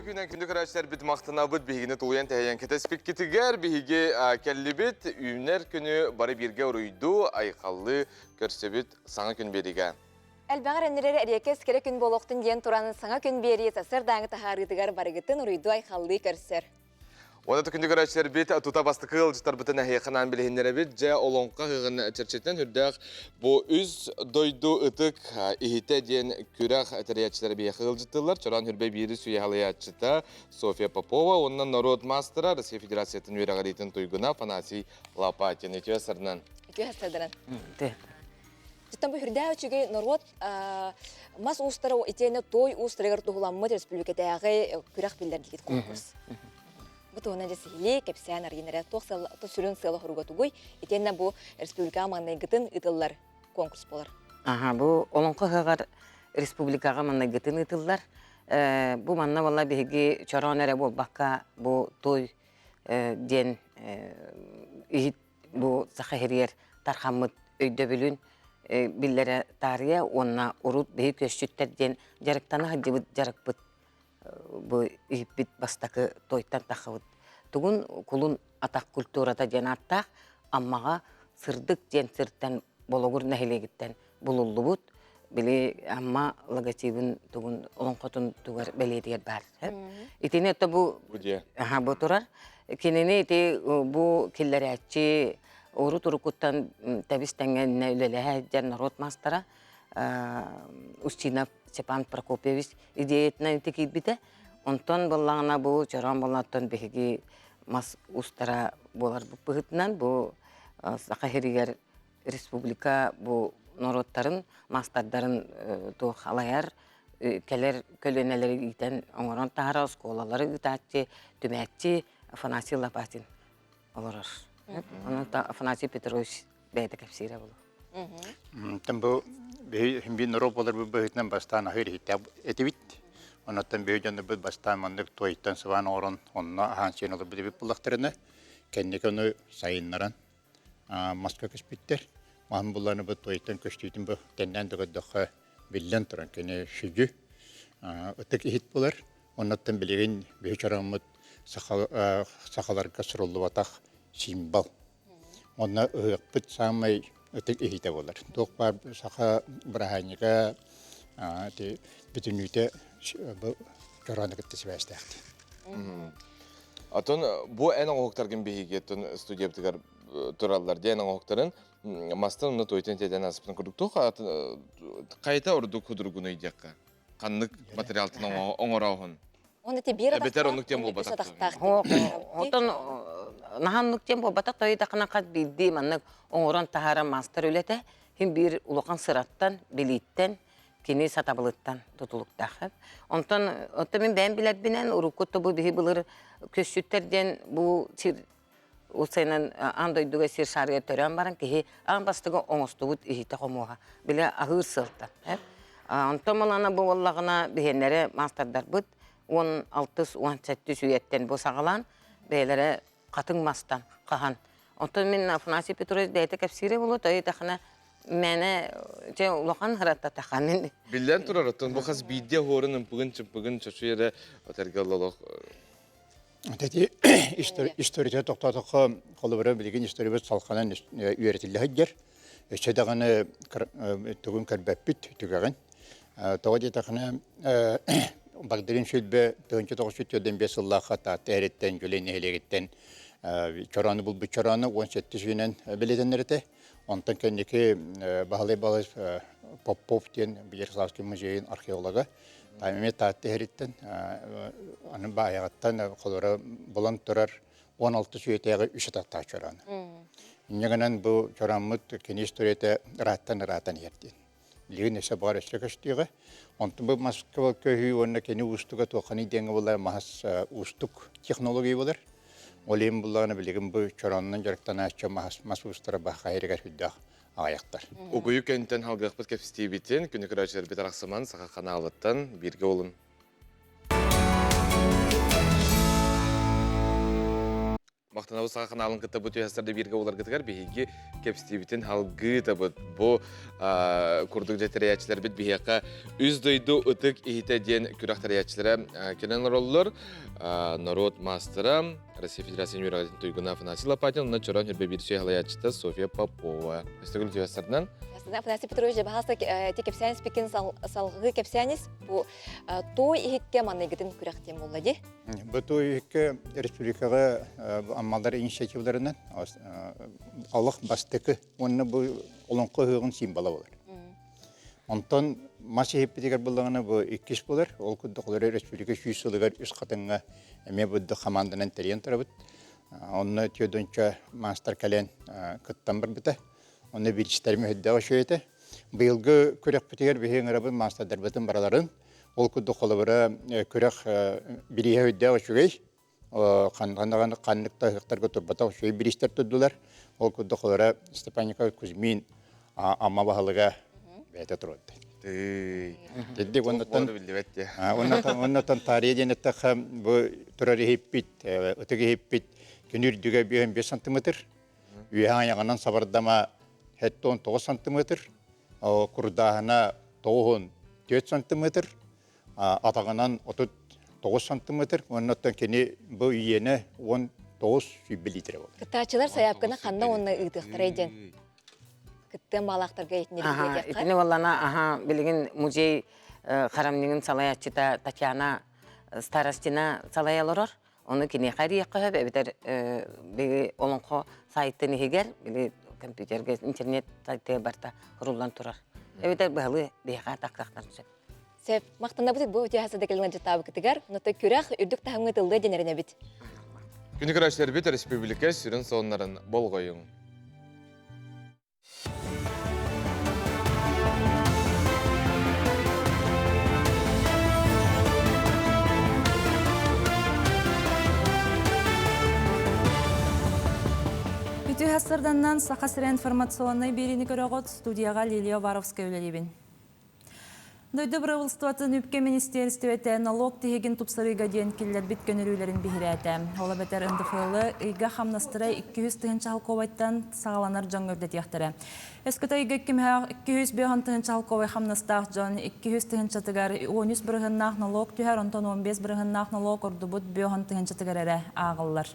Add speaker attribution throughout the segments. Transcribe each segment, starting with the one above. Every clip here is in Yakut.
Speaker 1: күнэн күндү көрөөччүлэрбит махтанабыт биһигини тулуйан тэһийэн кэтэспиккитигэр биһиги кэллибит үүнэр күнү бары бииргэ уруйдуу айхаллыы көрсөбүт саҥа күн биэригэ.
Speaker 2: Элбэҕэр эннирэр эриэкэс кэрэ күн буолуохтун диэн туран саҥа күн биэрии сарсыардааҥы таһаарыытыгар барыгытын уруйдуу айхаллыы көрсөр.
Speaker 1: Уонна күндү көрөөччүлэрбит тута бастакы ыалдьыттарбытын эһиэхэ анаан билиһиннэрэбит. Дьэ, Олоҥхо ыһыаҕын чэрчитинэн үрдээх бу үс дойду ытык иһитэ диэн күрэх тэрийээччилэрэ биһиэхэ ыалдьыттыыллар. Чороон Хүрбэ биири сүүйэ Софья Попова уонна норуот маастара Россия Федерациятын үөрэҕириитин туйгуна Афанасий Лопатин. Үтүө сарынан.
Speaker 2: Үтүө сарынан. Оттон бу үрдээх үчүгэй норуот мас уустара итиэннэ той уустарыгар туһуламмыт республикатааҕы күрэх биллэрдигит конкурс. Бу туһунан дьэ сиһилии кэпсээн арыйан эрэ туох сүрүн сыала хоруга тугуй итиэннэ бу республикаҕа маҥнайгытын ыытыллар конкурс буолар.
Speaker 3: Аха, бу Олоҥхо ыһыаҕар республикаҕа маҥнайгытын ыытыллар. Бу манна буолла биһиги чороон эрэ буолбакка бу той диэн иһит бу саха иһиригэр тархаммыт өйдөбүлүн биллэрэ таарыйа уонна урут биһи көсчүттэр диэн дьарыктана сылдьыбыт дьарыкпыт бу иһиппит бастакы тойтан таххыбыт тугун кулун атах культурата диэн ааттаах Аммаҕа Сырдык диэн сиртэн Бологур нэһилиэгиттэн булуллубут били Амма логотибын тугун олоҥхотун тугар бэлиэтигэр баар. Итини это бу аха бу турар. Кинини ити бу киллэрээччи урут уруккуттан тэбис тэҥҥэ үлэлэһэ сылдьар норуот маастара Устинов Степан Прокопьевич идеятынан ити киирбитэ. Онтон буоллаҕына бу чороон буоллаҕыттан биһиги мас устара буоларбыт быһыытынан бу Саха сиригэр республика бу норуоттарын маастардарын туох алайар кэлэр көлүөнэлэри иитэн оҥорон таһара оскуолалары ыытааччы түмээччи Афанасий Лопатин олорор. Онон Афанасий Петрович бэйэтэ кэпсиирэ буолуо.
Speaker 4: Тэн бу биһи норуот буолар быһыытынан бастаан аһыыр иһиттээх этибит. Оннуттан биһи дьоннорбут бастаан маннык туойтан сыбаан оҥорон онно аһаан сиэн олорбут эбит буоллахтарына кэнники ону сайыннаран маска көспүттэр. Маһын булланы бу туойтан көстүүтүн бу тэннээн да көрдөххө биллэн туран кини сүдү ытык иһит буолар. Оннуттан билигин биһи чорооммут сахаларга суруллубатах символ. Онно ыһыахпыт саамай ытык иһитэ буолар. Туох баар саха бырааһынньыга бүтүннүүтэ бу чороону кытта сибээстээхтик.
Speaker 1: Отон бу эн оҥоһуктаргын биһиги студиябытыгар тураллар диэн оҥоһуктарын мастан уонна туойтан тиэтэн аспытын курдук туох хайта ордук худургунуй диэххэ ханнык материалтан оҥорооһун
Speaker 2: Оны те биир
Speaker 1: эбэтэр оннук тем буолбатах
Speaker 3: Отон наһаннык тем буолбатах тойдахына хас биирдии маннык оҥорон таһааран маастар үлэтэ хин биир улахан сыраттан билииттэн кини сатабылыттан тутулуктаах. Онтон оттон мин бэйэм билэрбинэн урукку бу биһи былыр көссүттэр диэн бу сир усайынан аан дойдуга сир шаарыгар төрөөн баран киһи аан бастакы оҥостубут иһитэ хомуоһа билэ аһыыр сыалтан. Онтон малана бу буоллаҕына биһиэннэрэ маастардарбыт 16 17 үйэттэн бу саҕалаан бэйэлэрэ хатыҥ мастан хаһан. Оттон мин Афанасий Петрович бэйэтэ кэпсиирэ буолуо, тойутахына мээнэ чэ улахан хыраттатаха мин.
Speaker 1: Биллэн турар, оттон бу хас биирдии оһуорун ымпыгын-чымпыгын чочуй эрэ отэргэ олох
Speaker 4: Эти история тохтоотоххо холобура билигин историябыт салханан үөрэтиллэ сылдьар. Өссө даҕаны тугун көрбөппүт түгэҕин. Тоҕо диэтэхинэ Багдарыын Сүлбэ 1945 сыллаахха Таатта эриттэн Дьүлэй нэһилиэгиттэн чороону булбут чороону 17 сүүнэн бэлиэтэннэр этэ. Онтон кэнники Баһылай Балаев Попов диэн Ярославский музейын археолога эмиэ Таатта эриттэн аны баайаҕыттан холоро булан турар 16 сүйэтээҕи үс атахтаах чороон. Инньэ гынан бу чорооммут кини историята ырааттан ыраатан иһэр диэн. Билигин өссө баҕар өссө көстүөҕэ. Онтон бу Москва көһүү уонна кини уустуга туохханый диэҥҥэ буолар мас уустук технология буолар. Ол иһин буллаҕына билигин бу чороонунан дьарыктанааччы мас мас уустара баха иһигэр сүрдээх аҕыйахтар.
Speaker 1: Угуйу көнтөн халгыахпыт кэпсэтиибитин күнү көрөөччүлэрбит арахсыман Саха ханаалыттан бииргэ олун. Махтанабыт саха каналын кытта бу түһэстэрде бииргэ буларгытыгар биһиги кэпсиибитин халгыы Бу курдук дьэ тэрийээччилэрбит биһиэхэ үс дойду ытык иһитэ диэн күрэх тэрийээччилэрэ кэлэн олороллор. Норуот маастара Россия Федерация үөрэҕин туйгуна Афанасий Лопатин, онно Чорон Хүрбэ биир салайааччыта Софья Попова. Өстөгүл түһэстэринэн.
Speaker 2: Афанасий Петрович, баһаста ти кэпсээн спикин салгыы кэпсээнис бу той иһикке манныгытын күрэх диэн буолла ди.
Speaker 4: Бу той иһикке республикаҕа аммалар инициативаларынан олох бастакы уонна бу олоҥхо ыһыаҕын символа болар. Онтон мас иһиппитигэр буллаҕына бу иккис буолар. Ол курдук олор республика 100 сылыгар үс хатыҥҥа эмиэ будду хамаанданан тэрийэн турабыт. Онно түөдүнчэ маастар кэлэн кыттан барбыта. Онно биирчитэрим өйдөөх үчүгэй этэ. Быйылгы күрэхпитигэр биһи ыҥырабын маастардарбытын бараларын. Ол курдук холобура күрэх бирииһэ өйдөөх үчүгэй. Ханнык ханнык да ыһыктарга турбатах үчүгэй бириистэр турдулар. Ол курдук холобура Степан Николаевич Кузьмин Амма баһылыга бэйэтэ туруорда. Тиддик оннуттан оннуттан таарыйа диэн эттэххэ бу турар иһиппит, ытык иһиппит күн үрдүгэ 5 сантиметр, үөһэ айаҕынан сабардама 79 сантиметр, курдааһына 94 сантиметр, атаҕынан 39 сантиметр, оннуттан кини бу иэнэ 19 сүүрбэ литрэ буолар.
Speaker 2: Кыттааччылар сайаапканы ханна уонна ыытыахтарай диэн кыттыан баалаахтарга итиннэрин
Speaker 3: Итини буоллана аха билигин музей харамньыгын салайааччыта Татьяна Старостина салайа олорор. Ону киниэхэ эриэххэ сөп эбэтэр биги олоҥхо сайтын иһигэр били компьютерга интернет сайтыгар барта куруллан турар. Эбэтэр быһалыы биһиэхэ тахсахтан сөп.
Speaker 2: Сөп. Махтанабыт бу үтүө хаса кэлин дьыттаабыкытыгар, онто күрэх үрдүк таһымҥа тыллыа диэн эрэнэбит.
Speaker 1: Күнү көрөөччүлэрбит республика сүрүн сонуннарын болҕойуҥ.
Speaker 5: Үтүө хастарданнан Саха сирэ информационнай биэриини көрөҕүт студияға Лилия Уваровская үлэлиибин. Дойду бырабыылыстыбатын үпкэ министиэристибэтэ налог тиһигин тупсарыыга диэн киллэрбит көнөрүүлэрин биһирээтэ. Ол эбэтэр НДФЛ ыйга хамнастара 200 тыһыынча халковайтан саҕаланар дьоҥҥо үрдэтиэхтэрэ. Өскөтө ыйга 205 тыһыынча халковай хамнастаах дьон 200 тыһыынчатыгар 13 бырыһыннаах налог түһэр, онтон 15 бырыһыннаах налог ордубут 5 тыһыынчатыгар эрэ ааҕыллар.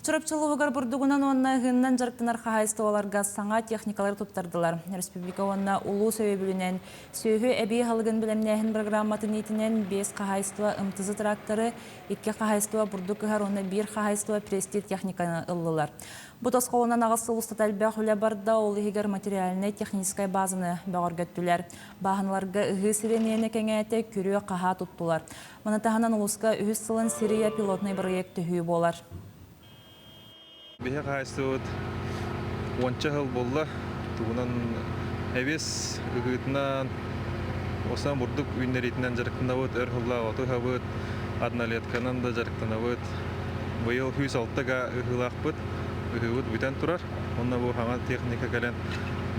Speaker 5: Чурапчы улууһугар бурдугунан уонна ыһыыннан дьарыктанар хаһаайыстыбаларга саҥа техникалары туттардылар. Республика уонна улуус өйөбүлүнэн сүөһү эбии аһылыгын бэлэмнээһин программатын иитинэн биэс хаһаайыстыба МТЗ тракторы, икки хаһаайыстыба бурдук ыһар уонна биир хаһаайыстыба пресстиир техниканы ыллылар. Бу тосхолунан аҕыс сыл устата элбэх үлэ барда, ол иһигэр материальнай-техническай базаны бөҕөргөттүлэр. Бааһыналарга ыһыы сириэниэнэ кэҥээтэ, күрүө-хаһаа туттулар. Маны таһынан улууска үһүс сылын Сирия пилотнай бырайыак төһүү буолар.
Speaker 6: Биһи хаһаайыстыбабыт уонча сыл буолла. Тугунан эбиэс ыһыытынан, осынан бурдук үүннэриитинэн дьарыктанабыт, өр сыллаах оту ыһабыт, однолетканан да дьарыктанабыт. Быйыл 106 га ыһыылаахпыт, ыһыыбыт бүтэн турар. Онно бу саҥа техника кэлэн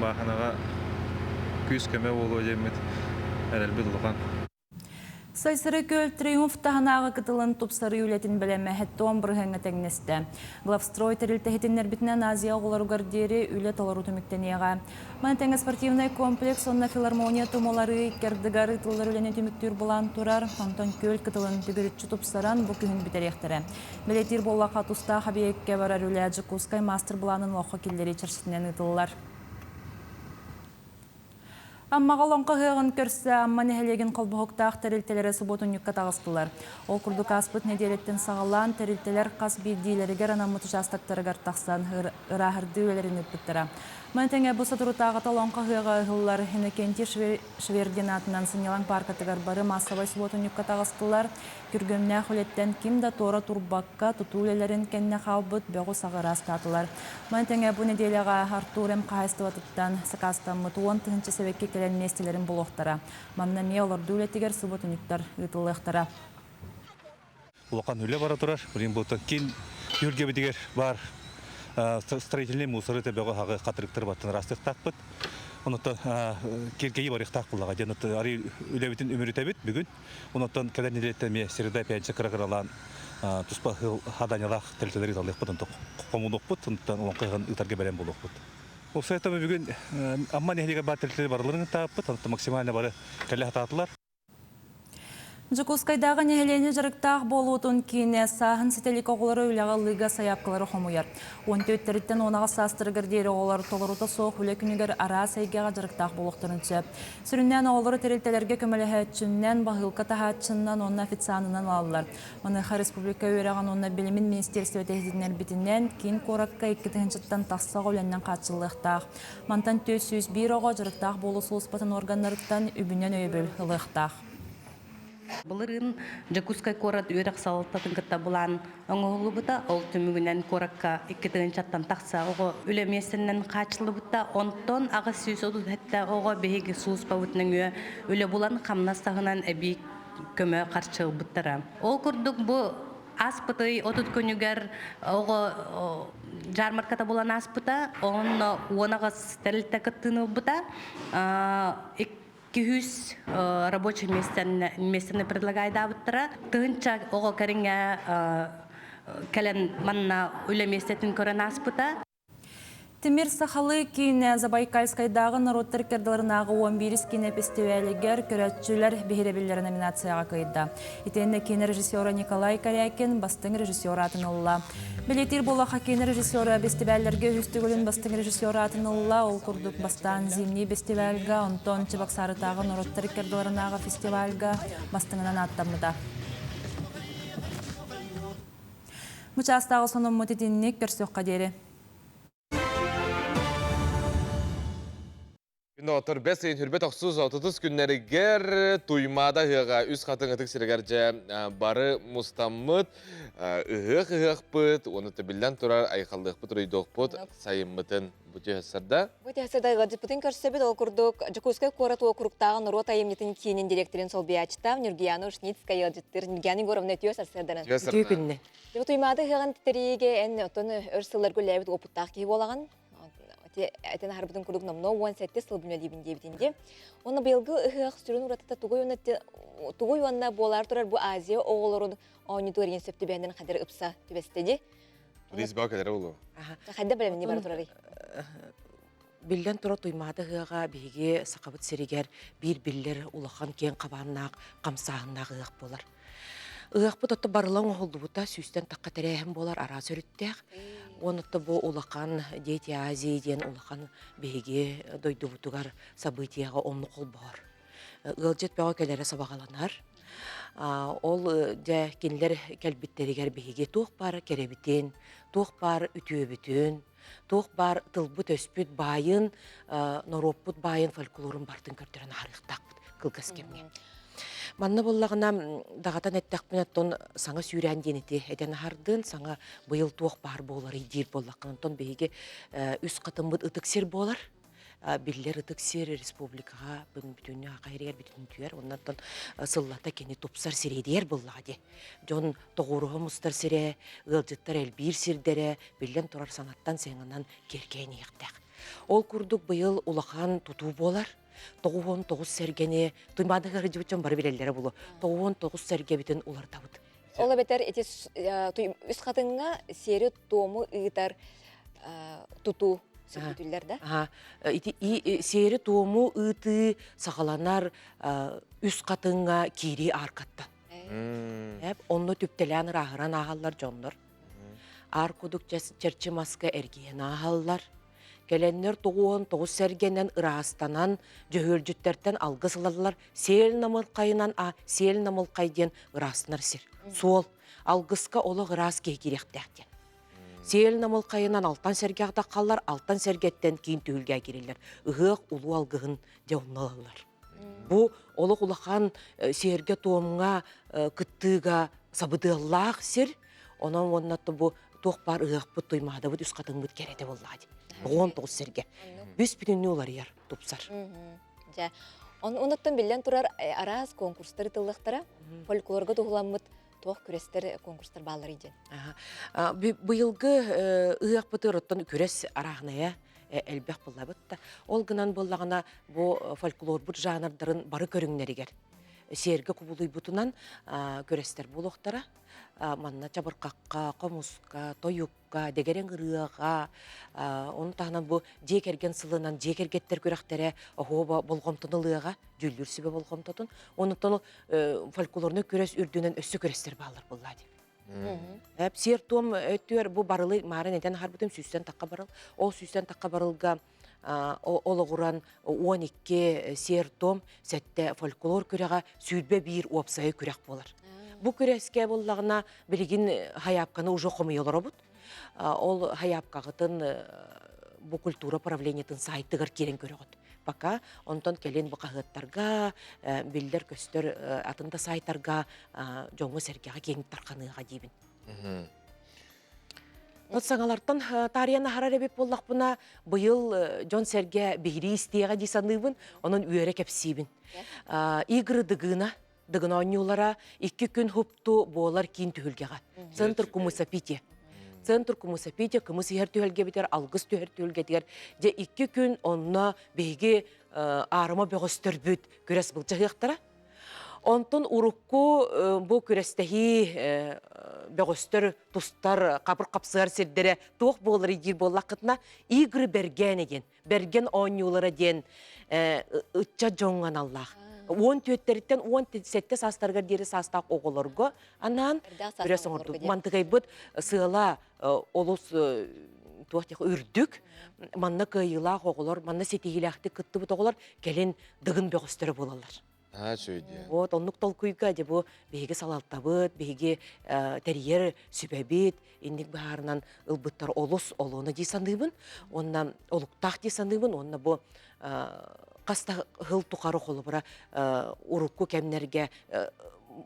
Speaker 6: бааһынаҕа күүс-көмө буолуо диэммит эрэлбит улахан.
Speaker 5: Сайсары күөл Триумф таһынааҕы кытылын тупсарыы үлэтин бэлэмэ 70 бырыһыаҥҥа тэҥнэстэ. Главстрой тэрилтэ иһитиннэрбитинэн Азия оҕолоругар диэри үлэ толору түмүктэниэҕэ. Маны тэҥэ спортивнай комплекс уонна филармония тумулары икки ардыгар ыытыллар үлэни түмүктүүр былаан турар. Онтон күөл кытылын төгүрүччү тупсаран бу күһүн бүтэриэхтэрэ. Бэлиэтиир буоллахха, тустаах эбийиэккэ барар үлэ Дьокуускай мастер-былаанын олоххо киллэрии чэрчитинэн ыытыллар. Аммаҕа Олоҥхо ыһыаҕын көрсө Амма нэһилиэгин холбоһуктаах тэрилтэлэрэ субуотунньукка таҕыстылар. Ол курдук ааспыт нэдиэлэттэн саҕалаан тэрилтэлэр хас биирдиилэригэр анаммыт учаастактарыгар тахсан ырааһырдыы үлэлэрин ыыппыттара. Маны тэҥэ бу соторутааҕыта Олоҥхо ыһыаҕа ыһыллар Иннокентий Швердин аатынан сынньалаҥ пааркатыгар бары маассабай субуотунньукка таҕыстылар. Күргүөмнээх үлэттэн ким да туора турбакка, тутуу үлэлэрин кэннэ хаалбыт бөҕү-саҕы ыраастаатылар. Маны тэҥэ бу нэдиэлэҕэ Артур М хаһаайыстыбатыттан сакаастаммыт 10 000 сэбэкки кэлэн миэстэлэрин булуохтара. Манна эмиэ олордуу үлэтигэр субуотунньуктар ыытыллыахтара.
Speaker 6: Улахан үлэ бара турар. Билигин буолтан киин түһүлгэбитигэр баар строительный мусоры төбөҕө хаҕы хатырыктар баттан ыраастыахтаахпыт. Онуттан киргэйи барыахтаах буллаҕа диэн арый үлэбитин үмүрүтэбит бүгүн. Онуттан кэлэр нэдиэлэттэн эмиэ среда пятница кыра-кыралаан
Speaker 7: Туспа хаданьалаах тэрилтэлэри талыахпыт, онтон хомунуохпут, онтон олоҥхо ыһыаҕын ыытарга бэлэм буолуохпут. Уопсайа бүгүн Амма нэһилиэгэр баар тэрилтэлэр барыларын ыытааппыт, онтон максимально бары кэлэ сатаатылар.
Speaker 5: Дьокуускайдааҕы нэһилиэнньэ дьарыктаах буолуутун киинэ сааһын ситэ илик оҕолору үлэҕэ ылыыга сайаапкалары хомуйар. 14-тэриттэн 18 саастарыгар диэри оҕолор толорута суох үлэ күнүгэр араас эйгэҕэ дьарыктаах буолуохтарын сөп. Сүрүннээн оҕолору тэрилтэлэргэ көмөлөһөөччүннэн, баһыылка таһааччыннан уонна официанынан ылаллар. Маныаха республика үөрэҕин уонна билимин министиэристибэтэ иһитиннэрбитинэн, киин куоракка 2 тыһыынчаттан тахса оҕо үлэннэн хааччыллыахтаах. Мантан 401 оҕо дьарыктаах буолуу сулууспатын органнарыттан үбүнэн өйөбүл ылыахтаах.
Speaker 8: Былырыын Дьокуускай куорат үөрэх салалтатын кытта былаан оҥоһуллубута. Ол түмүгүнэн куоракка 2 тыһыынчаттан тахса оҕо үлэ миэстэнэн хааччыллыбыта. Онтон 837 оҕо биһиги сулууспабыт нөҥүө үлэ булан хамнас таһынан эбии көмө харчы ылбыттара. Ол курдук бу ааспыт ый 30 күнүгэр оҕо жармарката булан ааспыта. Онно 18 тэрилтэ кыттыыны ылбыта. 200 рабочий местаны предлагайдаабыттара. Тыһынча оҕо кэриҥэ кэлэн манна үлэ миэстэтин көрөн ааспыта.
Speaker 5: Тимир сахалыы киинэ Забайкальскайдааҕы норуоттар ыккардыларынааҕы 11 киинэ фестивалигэр көрөөччүлэр биһирэбиллэрэ номинацияҕа кыайда. Итиэннэ киинэ режиссера Николай Корякин бастыҥ режиссер аатын ылла. Бэлиэтиир буоллахха киинэ режиссера фестиваллэргэ үһүс төгүлүн бастыҥ режиссер аатын ылла. Ол курдук бастаан Зимний фестивальга, онтон Чебоксарытааҕы норуоттар ыккардыларынааҕы фестивальга бастыҥынан ааттаммыта. Бу чаастааҕы сонуммут итинник көрсүөххэ диэри.
Speaker 1: Отор бэс ыйын хүрбэт охсус отутус күннэригэр Туймаада ыһыаҕа үс хатыҥ ытык сиригэр дьэ бары мустаммыт, ыһыах ыһыахпыт, уонна биллэн турар айхаллыахпыт, уруйдуохпут сайыммытын бу түһэссэрдэ.
Speaker 2: Бу түһэссэрдэ ыалдьыппытын көрсөбүт, ол курдук Дьокуускай куорат уокуруктааҕы норуот айымньытын киинин директорын солбуйааччыта Нюргияна Ушницкая ыалдьыттыыр. Нюргияна Егоровна үтүө сарсыарданан.
Speaker 3: Үтүө күннэ.
Speaker 2: Туймаада ыһыаҕын тэрийиигэ эн оттон өр сылларга үлэлээбит уопуттаах киһи буолаҕын. Этэн аһарбытын курдук номнуо 17 сыл үлэлиибин диэбитин дии. Уонна быйылгы ыһыах сүрүн уратыта тугуй уонна тугуй уонна буолаар турар бу Азия оҕолорун оонньутугар иин сөп түбэһинэн хадыр ыпса түбэстэ дии.
Speaker 1: Турист баа кэлэрэ болу.
Speaker 2: Хайда бэлэмни бара турарый?
Speaker 9: Биллэн турар Туймаада ыһыаҕа биһиги Сахабыт сиригэр биир биллэр улахан киэҥ хабааннаах хамсааһыннаах ыһыах буолар. Ыһыахпыт отто барыла оҥоһуллубута сүүстэн тахха тэрээһин буолар араас өрүттээх. Уонна бу улахан Дети Азии диэн улахан биһиги дойдубутугар событиеҕа оннук холбоһор. Ыалдьыт бөҕө кэлэрэ сабаҕаланар. Ол дьэ кинилэр кэлбиттэригэр биһиги туох баар кэрэбитин, туох баар үтүөбүтүн, туох баар тылбыт-өспүт баайын, норуоппут баайын фольклорун барытын көрдөрөн аһарыахтаахпыт кылгас кэмҥэ. Манна буоллаҕына даҕатан эттэхпинэ оттон саҥа сүүрээн диэн ити этэн аһардын, саҥа быйыл туох баар буоларый диир буоллаххына, онтон биһиги үс хатыммыт ытык сир буолар. Биллэр ытык сир республикаҕа бүтүннүү аха иһигэр бүтүнтүйэр оннуттан сыллата кини тупсар сириэдийэр буоллаҕа дии. Дьон тоҕуоруһа мустар сирэ, ыалдьыттар элбиир сирдэрэ, биллэн турар саҥаттан сыҥанан киэркэйэн иһиэхтээх. Ол курдук быйыл улахан тутуу буолар. 99 сэргэни Туймаада сылдьыбыт дьон бары билэллэрэ буолуо. 99 сэргэбитин уларытабыт.
Speaker 2: Ол эбэтэр ити үс хатыҥҥа сиэри-туому ыытар тутуу сөргүтүллэр да?
Speaker 9: Ити сиэри-туому ыытыы саҕаланар үс хатыҥҥа киирии ааркаттан. Онно түптэлээн ырааһыран ааһаллар дьоннор. Аар кудук чэрчи маска эргийэн ааһаллар. Кэлэннэр 99 сэргэнэн ыраастанан, дьөһүөлдьүттэртэн алгыс ылаллар. Сиэл намылхайынан а сиэл намылхай диэн ыраастанар сир. Суол. Алгыска олох ыраас киһи киириэхтээх диэн. Сиэл намылхайынан алтан сэргэ атаххаллар, алтан сэргэттэн киин түһүлгэ киирэллэр. Ыһыах улуу алгыһын дьэ онно ылаллар. Бу олох улахан сиэргэ-туомҥа кыттыыга сабыдыаллаах сир. Онон уонна бу туох баар ыһыахпыт, туймаадабыт, үс хатыҥмыт кэрэтэ буоллаҕа дии. 19 сэргэ. Бүс бүтүннүү уларыйар, тупсар.
Speaker 2: Дьэ, онуттан биллэн турар араас конкурстар ытыллыахтара. Фольклорга туһуламмыт туох күрэстэр, конкурстар бааллар диэн.
Speaker 9: Быйылгы ыһыахпытыгар оттон күрэс арааһынайа элбэх буллабыт да. Ол гынан буоллаҕына бу фольклорбут жанрдарын бары көрүҥнэригэр. сиэргэ кубулуйбутунан күрэстэр буолуохтара. Манна чабырҕахха, хомуска, тойукка, дэгэрэҥ ырыаҕа, ону таһынан бу дьиэ кэргэн сылынан дьиэ кэргэттэр күрэхтэрэ оһуоба болҕомтону ылыаҕа, дьүүллүүр сүбэ болҕомтотун. Онуттан фольклорнай күрэс үрдүнэн өссө күрэстэр бааллар буоллаа дии. Сиэр-туом өттүгэр бу барылы маарын этэн аһарбытым сүүстэн тахха барыл. Ол сүүстэн тахха барылга олоҕуран 12 сиэр-туом, сэттэ фольклор күрэҕэ 21 уопсайа күрэх буолар. Бу күрэскэ буоллаҕына билигин хайаапканы уже хомуйа олоробут. Ол хайаапкаҕытын бу культура правлениетын сайтыгар киирэн көрөҕүт. Пока онтон кэлин бу хаһыаттарга, биллэр-көстөр атын да сайтарга дьоҥҥо-сэргэҕэ киэҥ тарханыаҕа диибин. Вот саҥалартан таарыйан аһарар эбит буоллахпына, быйыл дьон-сэргэ биһирии истиэҕэ дии саныыбын, онон үөрэ кэпсиибин. Игры Дыгына, Дыгын оонньуулара икки күн хупту буолар киин түһүлгэҕэ. Центр Кумысапити. Центр Кумысапити кымыс иһэр түһүлгэбитигэр, алгыс түһэр түһүлгэтигэр дьэ икки күн онно биһиги аарыма бөҕөстөрбүт күрэс былдьаһыахтара. Онтон урукку бу күрэстэһии бөҕөстөр тустар хабыр хапсыһар сирдэрэ туох буоларый диир буоллаххытына игры бэргээнэ диэн бэргэн оонньуулара диэн ыччат дьоҥҥо аналлаах. Уон түөттэриттэн уон сэттэ саастарыгар диэри саастаах оҕолорго анаан күрэс оҥордубут. Мантыкайбыт сыала олус туох диэх үрдүк. Манна кыайыылаах оҕолор, манна ситиһиилээхтик кыттыбыт оҕолор кэлин дыгын бөҕөстөрө буолаллар.
Speaker 1: Аа, үчүгэй
Speaker 9: Вот оннук толкуйга дьэ бу биһиги салалтабыт, биһиги тэрийэр сүбэбит инник быһаарынан ылбыттар олус олуона дии саныыбын. Уонна олуктаах дии саныыбын. Уонна бу хас да сыл тухары холобура урукку кэмнэргэ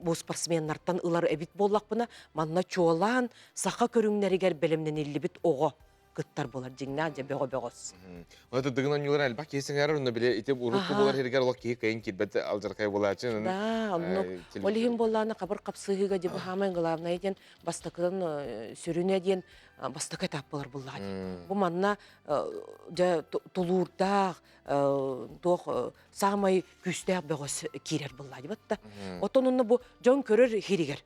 Speaker 9: бу спортсменнартан ылар эбит буоллахпына, манна чуолаан саха көрүҥнэригэр бэлэмнэниллибит оҕо кыттар буолар дьиҥнээх дьэ бөҕө бөҕөс.
Speaker 1: Оны дыгын оонньуулар элбэх киһи сыҥаарар, онно били ити урукку буолар сиригэр олох киһи кыайын киирбэт алдьархай буолааччы.
Speaker 9: Да, оннук. Ол иһин буоллаана хабыр хапсыһыыга дьэ бу хаамай главное диэн бастакынан сүрүнэ диэн бастакы этап буолар буллаҕа дии. Бу манна дьэ тулуурдаах туох саамай күүстээх бөҕөс киирэр буллаа дии батта. Оттон онно бу дьон көрөр хиригэр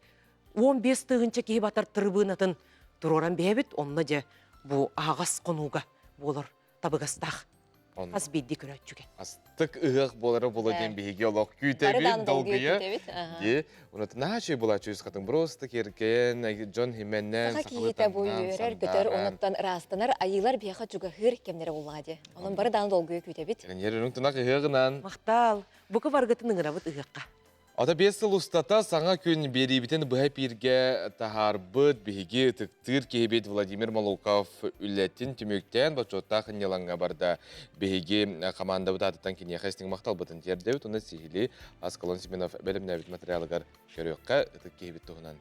Speaker 9: 15 тыһыынча киһи батар тырыбыынатын туруоран биһэбит, онно дьэ бу аһаҕас хонууга буолар табыгастаах. Хас биирдии көрөөччүгэ.
Speaker 1: Астык ыһыах буолара буолуо диэн биһиги олох күүтэбит, долгуйа. Ди, онон наһаа үчүгэй буолааччы үс хатын просто киэркэйэн, дьон химэннэн,
Speaker 2: Саха киһитэ бу үөрэр, көтөр, онуттан ыраастанар, айыылар биһиэхэ чугаһыыр кэмнэрэ буоллаҕа дии. Онон бары даҕаны долгуйа күүтэбит.
Speaker 1: Эрэнэр үрүҥ тунах ыһыаҕынан.
Speaker 9: Махтал. Бука баргытын ыҥырабыт ыһыахха.
Speaker 1: Ата биэс сыл устата саҥа күн биэриибитин быһа эпииргэ таһаарбыт биһиги ытыктыыр киһибит Владимир Молуков үлэтин түмүктээн бочуоттаах ынньалаҥҥа барда. Биһиги хамаандабыт аатыттан киниэхэ истиҥ махталбытын тиэрдэбит уонна сиһилии Аскалон Семенов бэлэмнээбит материалыгар көрүөххэ ытык киһибит туһунан.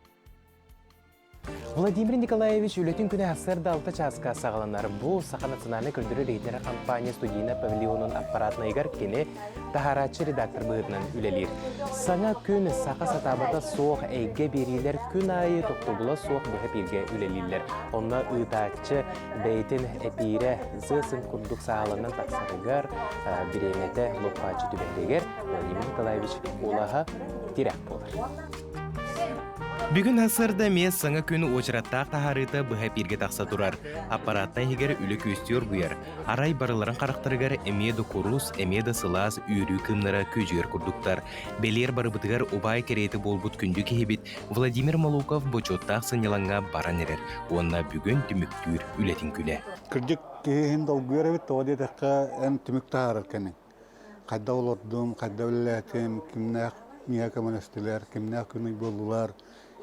Speaker 10: Владимир Николаевич үлэтин күнэ сарсыарда алта чааска саҕаланар. Бу Саха национальнай көрдөрөр-иһитиннэрэр компания студийнай павильонун аппаратнайыгар кини таһаарааччы редактор быһыытынан үлэлиир. Саҥа күн саха сатаабата суох эйгэ биэриилэр күн аайы тохтобула суох быһа бииргэ үлэлииллэр. Онно ыытааччы бэйэтин эпиирэ зы-сын курдук сааланан тахсарыгар, бириэмэтэ лоппааччы түбэһэригэр Владимир Николаевич куолаһа тирэх буолар.
Speaker 11: Бүгүн сарсыарда эмиэ саҥа күн уочараттаах таһаарыыта быһа эпииргэ тахса турар. Аппарааттан иһигэр үлэ күөстүү оргуйар. Арай барыларын харахтарыгар эмиэ да курус, эмиэ да сылаас үөрүү кыымнара күөдьүйэр курдуктар. Бэлиэр барыбытыгар убаай кэриэтэ буолбут күндү киһибит Владимир Молуков бочуоттаах сынньалаҥҥа баран эрэр уонна бүгүн түмүктүүр үлэтин күнэ.
Speaker 12: Кырдьык, киһи иһин долгуйар эбит, тоҕо диэтэххэ, эн түмүк таһаарар кэмиҥ. Хайдах олордум, хайдах үлэлээтим, кимнээх миэхэ көмөлөстүлэр, кимнээх күн буоллулар,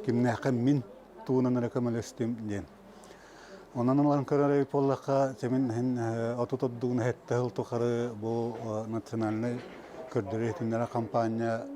Speaker 12: кимнээххэ мин тугунан эрэ көмөлөстүм диэн. Онон ылан көрөр эбит буоллахха, мин иһин отут ордугун сэттэ сыл тухары бу национальнай көрдөрөр-иһитиннэрэр хампаанньа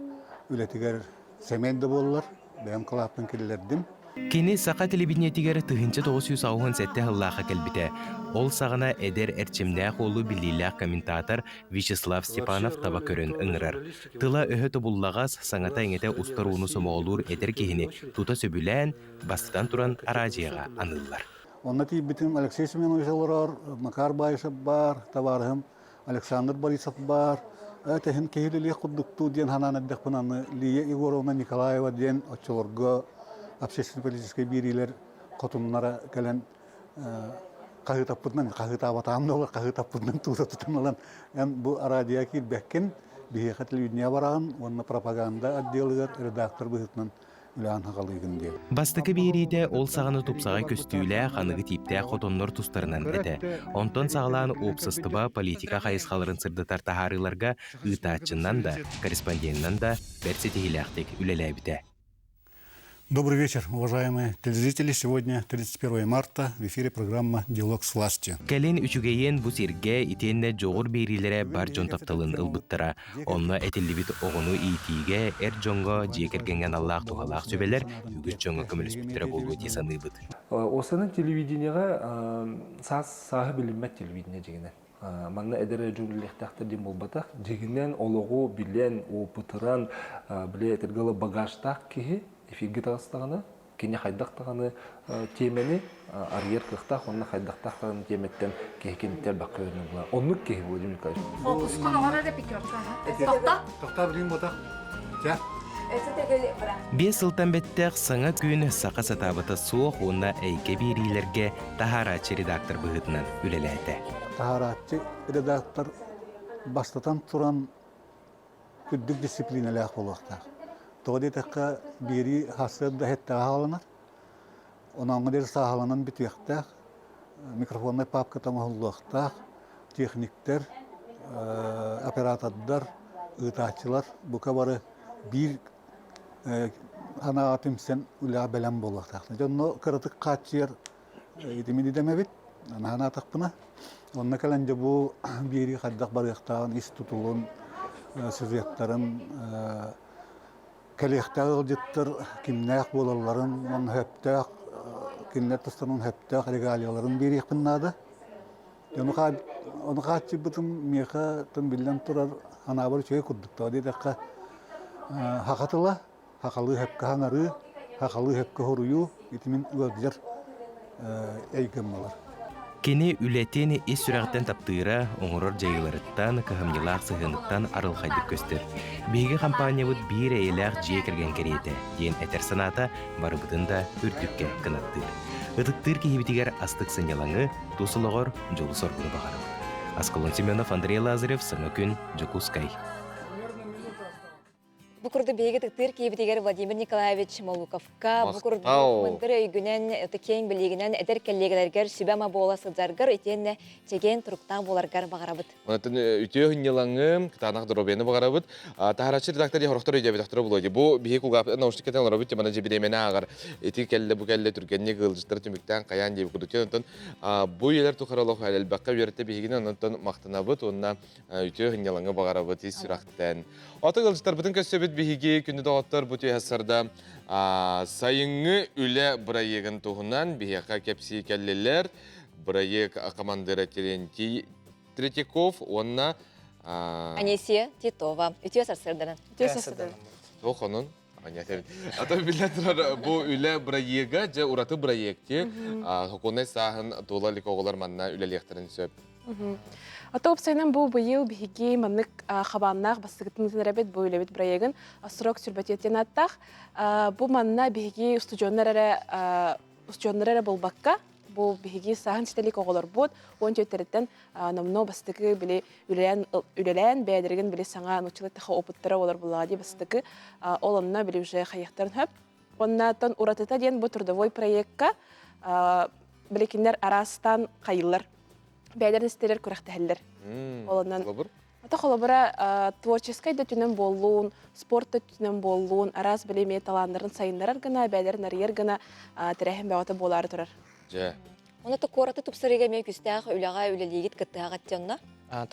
Speaker 12: үлэтигэр сэмэй да буоллар, бэйэм кылааппын киллэрдим.
Speaker 11: Кини саха телевидениетигэр 1987 сыллаахха кэлбитэ. Ол саҕана эдэр эрчимнээх уолу биллиилээх комментатор Вячеслав Степанов таба көрөн ыҥырар. Тыла-өһө тобуллаҕас, саҥата-иҥэтэ устар ууну сомоҕолуур эдэр киһини тута сөбүлээн, бастатан туран араадьыйаҕа аныыллар.
Speaker 12: Онно тиийбитим Алексей Семенович олорор, Макар Баишев баар, табаарыһым Александр Борисов баар, Тэһин киһи үлэлиэх курдуктуу диэн санаан эрдэхпин аны Лия Егоровна Николаева диэн оччолорго общественно-политическай биэриилэр хотуннара кэлэн хаһыытаппытынан хаһыытаабатаҕым да буоллар хаһыытаппытынан туура тутан ылан эн бу араадьыйа киирбэккин биһиэхэ телевидение бараҕын уонна пропаганда отделыгар редактор быһыытынан үлэҕин хаҕалыыгын диэн.
Speaker 11: Бастакы биэриитэ ол саҕана тупсаҕай көстүүлээх, аныгы тииптээх хотоннор тустарынан этэ. Онтон саҕалаан уопсастыба, политика хайысхаларын сырдатар таһаарыыларга ыытааччынан да, корреспонденынан да бэрт ситиһиилээхтик үлэлээбитэ.
Speaker 12: Добрый вечер, уважаемые телезрители. Сегодня 31 марта. В эфире программа «Диалог с властью».
Speaker 11: Кэлин үчүгэйиэн бу сиргэ итиэннэ дьоҕур биэриилэрэ бар дьон тапталын ылбыттара. Онно этиллибит оҕону иитиигэ эр дьоҥҥо, дьиэ кэргэҥҥэ аналлаах туһалаах сүбэлэр үгүс дьоҥҥо көмөлөспүттэрэ буолуо дии саныыбыт.
Speaker 13: Осанын телевидениеҕэ саас сааһы билиммэт телевидение дьиҥинэн. Манна эдэр дьон үлэлиэхтээхтэр диэн буолбатах. Дьиҥинэн олоҕу билэн, опытыран, били этэргэ дылы багажтаах киһи эфиргэ таҕыстаҕына, кини хайдах даҕаны тиэмэни арыйар кыахтаах уонна хайдахтаах даҕаны тиэмэттэн киһи киниттэн элбэххэ үөрэнэр буолар. Оннук киһи Владимир Николаевич.
Speaker 14: Фокускун оҥорор эрэ пятерка. Тохто.
Speaker 12: Тохто билим ботах. Чэ.
Speaker 11: Биэс сылтан бэттэх саҥа күн саха сатаабыта суох уонна эйгэ биэриилэргэ таһаарааччы редактор быһыытынан үлэлээтэ.
Speaker 12: Таһаарааччы редактор бастатан туран үрдүк дисциплинэлээх буолуохтаах. Тоҕо диэтэххэ, биэрии сарсыарда иһиттэҕэ хааланар, онооҥҥо диэри сааһыланан бүтүөхтээх, микрофоннай паапката оҥоһуллуохтаах, техниктэр, оператордар, ыытааччылар бука бары биир санааҕа түмсэн үлэҕэ бэлэм буолуохтаахтар. Дьэ онно кыратык хааччыйар итимин идэмэбит, анаатахпына. Онно кэлэн дьэ бу биэрии хайдах барыахтааҕын, ис тутулун, сюжеттарын, кэлиэхтээх ыалдьыттар кимнээх буолалларын, уонна сөптөөх кинилэр тустарынан сөптөөх регалияларын биэриэхпин наада. Ону хааччыйбытым миэхэ тым биллэн турар анаабар үчүгэй курдук. Тоҕо диэтэххэ, саха тыла Хахалыы сөпкө хаҥарыы, хахалыы сөпкө хоруйуу итимин ыалдьар эйгэм буолар.
Speaker 11: Кини үлэтин ис сүрэҕиттэн таптыыра, оҥорор дьайыыларыттан, кыһамньылаах сыһыаныттан арылхайдык көстөр. Биһиги хампаанньабыт биир эйэлээх дьиэ кэргэн кэриэтэ, диэн этэр санаата барыбытын да үрдүккэ кынаттыыр. Ытыктыыр киһибитигэр астык сынньалаҥы, тус олоҕор дьолу-соргуну баҕарабыт. Аскалон Семенов, Андрей Лазарев, Саҥа күн, Дьокуускай.
Speaker 2: Бу курдук биһиги ытыктыыр киһибитигэр Владимир Николаевич Молуковка бу курдук мындыр өйгүнэн, киэҥ билиигинэн эдэр кэллиэгэлэргэр сүбэ-ама буола сылдьаргар итиэннэ чэгиэн туруктаах буоларгар баҕарабыт.
Speaker 1: Онтон үтүө сынньалаҥы, кытаанах доруобуйаны баҕарабыт. Таһаараччы редактор дии хорохтор өйдөөбөтөхтөрө буолуо дии. Бу биһиги кулгаахпытын наушник кэтэн олоробут мана дьибириэмэни ааҕар. Ити кэллэ, бу кэллэ түргэнник ыалдьыттар түмүктээн хайаан диэбит курдук. Онтон бу үйэлэр тухары олох элбэххэ үөрэтэ биһигини онтон махтанабыт уонна үтүө сынньалаҥы баҕарабыт ис сүрэхтэн. Ото ыалдьыттарбытын көрсөбүт биһиги күндү доҕоттор бу түһэ сарда сайыҥҥы үлэ бырайыагын туһунан биһиэхэ кэпсии кэллилэр. Бырайыак командира Терентий Третьяков уонна
Speaker 2: Анисия Титова. Үтүө сарсыарданан.
Speaker 15: Үтүө сарсыарданан.
Speaker 1: Туох онон? Ата биллэн турар бу үлэ бырайыага дьэ ураты бырайыакти сокуоннай сааһын туола илик оҕолор манна үлэлиэхтэрин сөп.
Speaker 15: Ата уопсайынан бу быйыл биһиги маннык хабааннаах бастакытын эрэбит бу үлэбит бырайыагын срок сүрбэтиэтин ааттаах. Бу манна биһиги устудьуоннар эрэ устудьуоннар эрэ буолбакка бу биһиги сааһын ситэлик оҕолорбут уон түөттэриттэн номнуо бастакы били үлэлээн үлэлээн бэйэлэригин били саҥа нууччалыы таха опыттара олор буллаҕа дии бастакы ол онно били уже хайыахтарын хөп Оннаттан уратыта диэн бу трудовой проекка били кинилэр араастаан хайыллар бэйэлэрин истэрэр күрэхтэһэллэр. Ол онон Ата холобура творческай да өттүнэн буоллун, спорт да өттүнэн буоллун, араас били эмиэ талааннарын сайыннарар гына, бэйэлэрин арыйар гына тэрээһин бөҕөтө буолаары турар.
Speaker 1: Дьэ.
Speaker 2: Онно куораты тупсарыыга эмиэ күүстээх үлэҕэ үлэлиигит кыттыһаҕыт дьонно?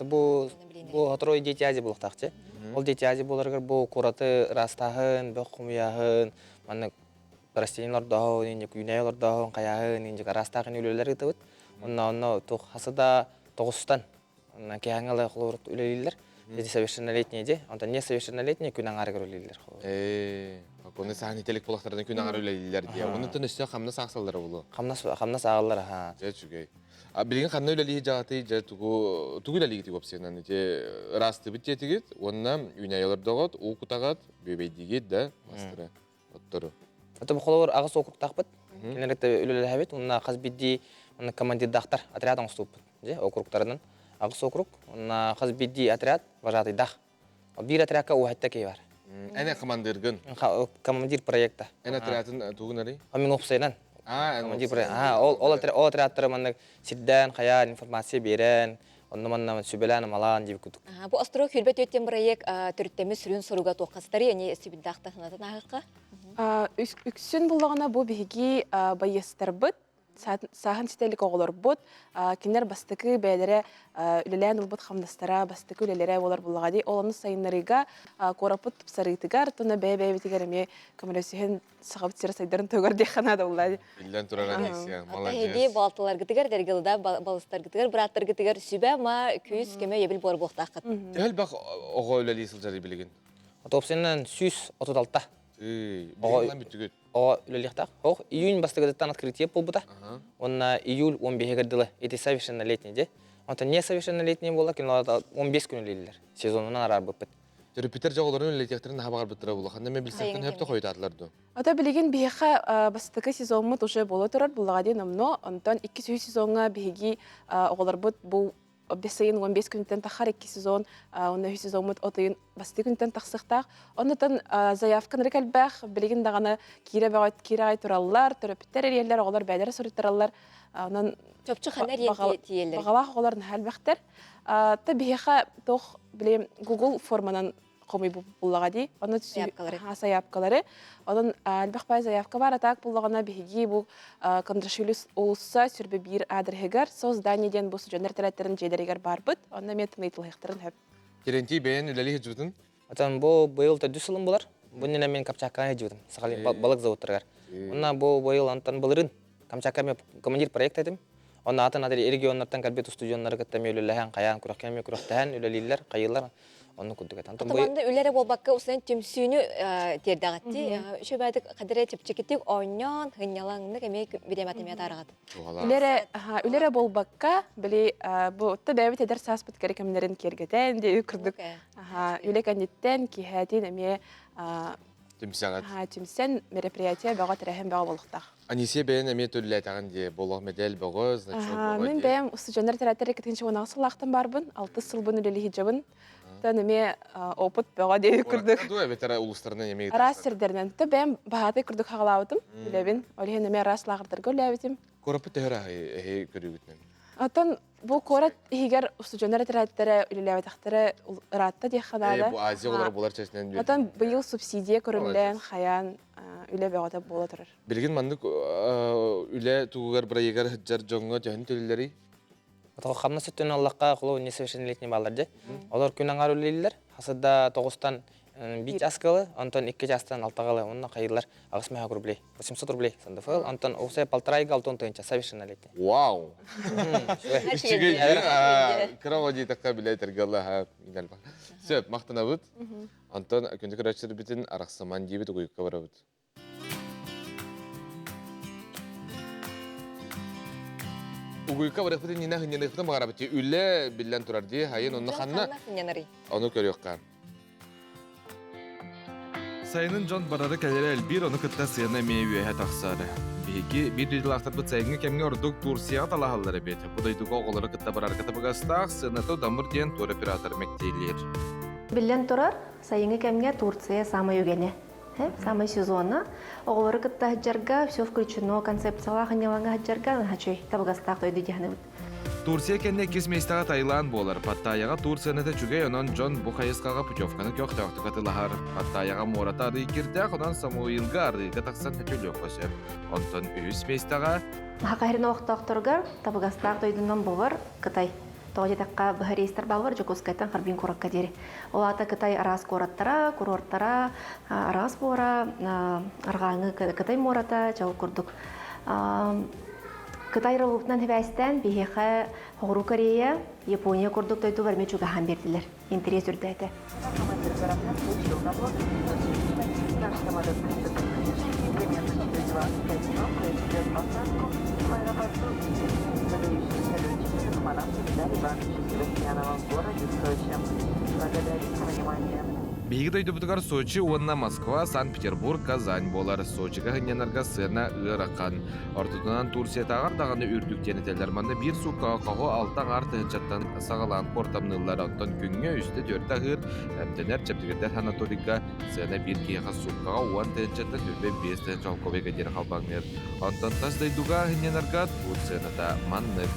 Speaker 16: Бу бу сотору Дети Азии буолуохтаахчы. Ол Дети Азии буоларыгар бу куораты ыраастааһын, бөх хомуйааһын, маннык растение олордооһун, инник үүнээйи олордооһун, хайааһын, инник араастаах үлэлэр ыытабыт. Онно онно туох хасы да тоҕустан киһиҥҥэ ылы холобур үлэлииллэр. Эти совершеннолетние де, онтон несовершеннолетние күн аҥаарыгар үлэлииллэр.
Speaker 1: Оны саһан ителик булахтардан күн аҥар үлэлииллэр диye. Онуттан өссө хамнас аахсаллара булу.
Speaker 16: Хамнас хамнас ааҕаллар аха.
Speaker 1: Дьэ үчүгэй. А билигин ханна үлэлии дьаҕатый дьэ тугу тугу үлэлиигит уопсайынан ити ыраастыыбыт диэтигит уонна үүнээйи олордоҕут, уу кутаҕыт, бүөбэйдиигит да мастары, оттору.
Speaker 16: Это холобур аҕыс округтаахпыт. Кинилэр кытта үлэлэһэбит. Уонна хас биирдии уонна командирдаахтар отряд оҥостубуппут. Дьэ округтарынан аҕыс округ. Уонна хас биирдии отряд вожатыйдаах. Биир отрядка уһатта киһи бар.
Speaker 1: Эн командиргын.
Speaker 16: Командир проекта.
Speaker 1: Эн отрядын тугун арый?
Speaker 16: Мин уопсайынан. Командир проект. Ол ол отрядтары маннык сирдээн, хайаан, информация биэрэн, онно манна сүбэлээн амалаан диэбит курдук.
Speaker 2: Бу Острог хүрбэт өттен проект төрүттэми сүрүн соруга туоххастары яни сибиддаахта санатан ааһыкка?
Speaker 15: Үксүн буллаҕына бу биһиги байыастарбыт сааһын ситэ илик оҕолорбут, кинилэр бастакы бэйэлэрэ үлэлээн ылбыт хамнастара, бастакы үлэлэрэ буолар буллаҕа дии. Ол ону сайыннарыыга куораппыт тупсарыытыгар, туна бэйэ-бэйэбитигэр эмиэ көмөлөсүһэн сахабыт сирэ сайдарын туһугар диэххэ наада буолла дии.
Speaker 1: Биллэн турар Анисия, молодец.
Speaker 2: Эһиги балтыларгытыгар, дэргилда балыстаргытыгар, бырааттаргытыгар сүбэ-ама, күүс, көмө өйөбүл буолар буолуохтааххыт.
Speaker 1: Төһө элбэх оҕо үлэлии сылдьарый билигин?
Speaker 16: Отопсуйанан 136.
Speaker 1: Билигин бүттүгүт.
Speaker 16: Оҕо үлэлиэхтээх. Ох, июнь бастакытыттан открытие буолбута. Уонна июль 15-гэр дылы ити совершеннолетний де. Онтон несовершеннолетний буолла, кинилэр 15 күн үлэлииллэр. Сезонунан араарбыппыт.
Speaker 1: Төрөппүттэр дьоҕолорун үлэлэтиэхтэрин наһаа баҕарбыттара буолла. Ханна эмэ билсэхтэн хөптө хойутаатылар дуо?
Speaker 15: Ото билигин биһиэхэ бастакы сезоммут уже буола турар буллаҕа диэн номно. Онтон иккис үһүс сезоҥҥа биһиги оҕолорбут бу бэс ыйын 15 күнүттэн тахар икки сезон, уонна үһүс сезоммут от ыйын бастакы күнтэн тахсыахтаах. Оннотон заявканары кэлбэх, билигин даҕаны киирэ бөҕөт киирэ аҕай тураллар, төрөппүттэр эрийэллэр, оҕолор бэйэлэрэ суруйтараллар. Онон
Speaker 2: Чопчу ханна эрийэн тиийэллэр?
Speaker 15: Баҕалаах оҕолор наһаа элбэхтэр. Та биһиэхэ туох били Google форманан хомуйбут буллаҕа дии. Онно
Speaker 2: Заявкалары.
Speaker 15: заявкалары. Онон элбэх бай заявка бар, атаак буллаҕына биһиги бу Кондрашвили уулусса сүрбэ биир аадырыһыгар создание диэн бу судьоннор тэрээттэрин дьиэлэригэр барбыт. Онно эмиэ тыныйтылыһыктарын хөп.
Speaker 1: Терентий бэйэн үлэлии сылдьыбытын?
Speaker 16: Отон бу быйыл төрдүс сылым булар. Бу иннинэ мен Камчаткаҕа сылдьыбытым. Сахалин балык заводтарыгар. Онно бу быйыл онтон былырыын Камчатка мен командир проект этим. Онно атын атын регионнартан кэлбит устудьуоннары кытта эмиэ үлэлэһэн, хайаан күрэххэ эмиэ күрэхтэһэн үлэлииллэр, хайыылар. Оннук курдук этэ.
Speaker 2: Онтон манна үлэ эрэ буолбакка, усан түмсүүнү тиэрдэҕитти. Үчүгэйдик хадыра чэпчэкитик оонньоон, хынньалаҥнык эмиэ бириэмэтин эмиэ таарыҕыт.
Speaker 15: Үлэ эрэ буолбакка, били бу отто бэйэбит эдэр сааспыт кэрэ кэмнэрин киэргэтэн диэ курдук үлэ кэнниттэн киэһээтин эмиэ
Speaker 1: Түмсэҕит.
Speaker 15: Түмсэн мероприятие бөҕө тэрээһин бөҕө буолуохтаах.
Speaker 1: Анисия бэйэн эмиэ төллээтэҕин дии, болох медаль бөҕө, значок бөҕө
Speaker 15: Мин бэйэм устудьуоннар тэрээттэр иккитинчи уонаҕа сыллаахтан барбын, алтыс сылбын үлэлии сылдьабын. Тан эмиэ опыт бөҕө диэбит курдук.
Speaker 1: Дуо эбэтэр улуустарынан эмиэ
Speaker 15: Араас сирдэринэн. То бэйэм баһаатай курдук хаҕалаабытым үлэбин. Ол иһин эмиэ араас лааҕырдарга үлээбитим.
Speaker 1: Куораппыт төһө эһи көрүүгүтүнэн?
Speaker 15: Оттон бу куорат иһигэр устудьуоннар этэрээттэрэ үлэлээбэтэхтэрэ ыраатта диэххэ наада.
Speaker 1: Бу Азия оҕолоро буолар чэчинэн
Speaker 15: Оттон быйыл субсидия көрүллэн, хайаан үлэ бөҕөтө буола турар.
Speaker 1: Билигин маннык үлэ тугугар бырайыгар сылдьар дьоҥҥо төһөн төлүүллэрий?
Speaker 16: Отоҕо хамнас өттүнэн аллахха холобур несовершеннолетний бааллар дьэ. Олор күн аҥаар үлэлииллэр. Хасыда тоҕустан биир час кылы, онтон икки частан алтаҕалы, онно хайыылар 8 рублей, 800 рублей сандыфыл, онтон уусай полтора айга алтын тыһыынча совершеннолетний.
Speaker 1: Вау! Үчүгэй кыра оҕо диэтэххэ билэ этэргэ аллаһа Сөп, махтанабыт. Онтон күндү көрөөччүлэрбитин арахсаман диибит угуйукка барабыт. Угуйка барыахпытын иннинэ хынньаныахпытын баҕарабыт дии. Үлэ биллэн турар дии. Хайын онно ханна? Ону көрүөххэ. Сайынын дьон барары кэлэрэ элбиир, ону кытта сыана эмиэ үөһэ тахсар. Биһиги биир дойдулаахтарбыт сайыҥҥы кэмҥэ ордук Турцияҕа талаһаллар эбит. Бу дойдуга оҕолору кытта барарга табыгастаах, сыаната удамыр диэн туроператор мэктиэлиир.
Speaker 17: Биллэн турар, сайыҥҥы кэмҥэ Турция саамай үгэнэ. Самый сезона. Оҕолору кытта сылдьарга все включено концепциялаах ынньалаҥа сылдьарга наһаа табыгастаах дойду диэхинэбит.
Speaker 1: Турция кэннэ иккис миэстэҕэ Таиланд буолар. Паттайаҕа тур сыаната үчүгэй, онон дьон бу хайысхаҕа путевканы көхтөөхтүк атыылаһар. Паттайаҕа муората арыы кирдээх, онон Самуилга арыыга тахсан сөтүөлүөххэ сөп. Онтон үһүс миэстэҕэ
Speaker 17: Саха сирин олохтоохторугар табыгастаах дойдунан буолар Кытай. Тоҕо диэтэххэ, быһа рейстэр бааллар Дьокуускайтан Харбин куоракка диэри. Ол аата Кытай араас куораттара, куруортара, араас буора, арҕааҥы Кытай муората, чал курдук. Кытай роллутунан сибээстээн биһиэхэ Соҕуруу Корея, Япония курдук дойдулар эмиэ чугаһаан биэрдилэр. Интэриэс үрдээтэ.
Speaker 18: Наш самолет приступит к снижению примерно через 25 минут произведет посадку в аэропорту имени выдающегося летчика космонавта Виталия Ивановича Севастьянова в городе Сочи. Благодарим за внимание.
Speaker 1: Биһиги дойдубутугар Сочи уонна Москва, Санкт-Петербург, Казань буолар. Сочига сынньанарга сыана ыарахан. Ортотунан Турциятааҕар даҕаны үрдүк диэн этэллэр. Манна биир сууккаҕа хоһу алта аҥаар тыһыынчаттан саҕалаан куортамныыллар. Оттон күҥҥэ үстэ-түөртэ аһыыр, эмтэнэр, чэбдигирдэр санаторийга сыана биир киһиэхэ сууккаҕа 10 тыһыынчаттан 25 тыһыынча солкуобайга диэри халбаҥныыр. Онтон тас дойдуга сынньанарга тур сыаната маннык.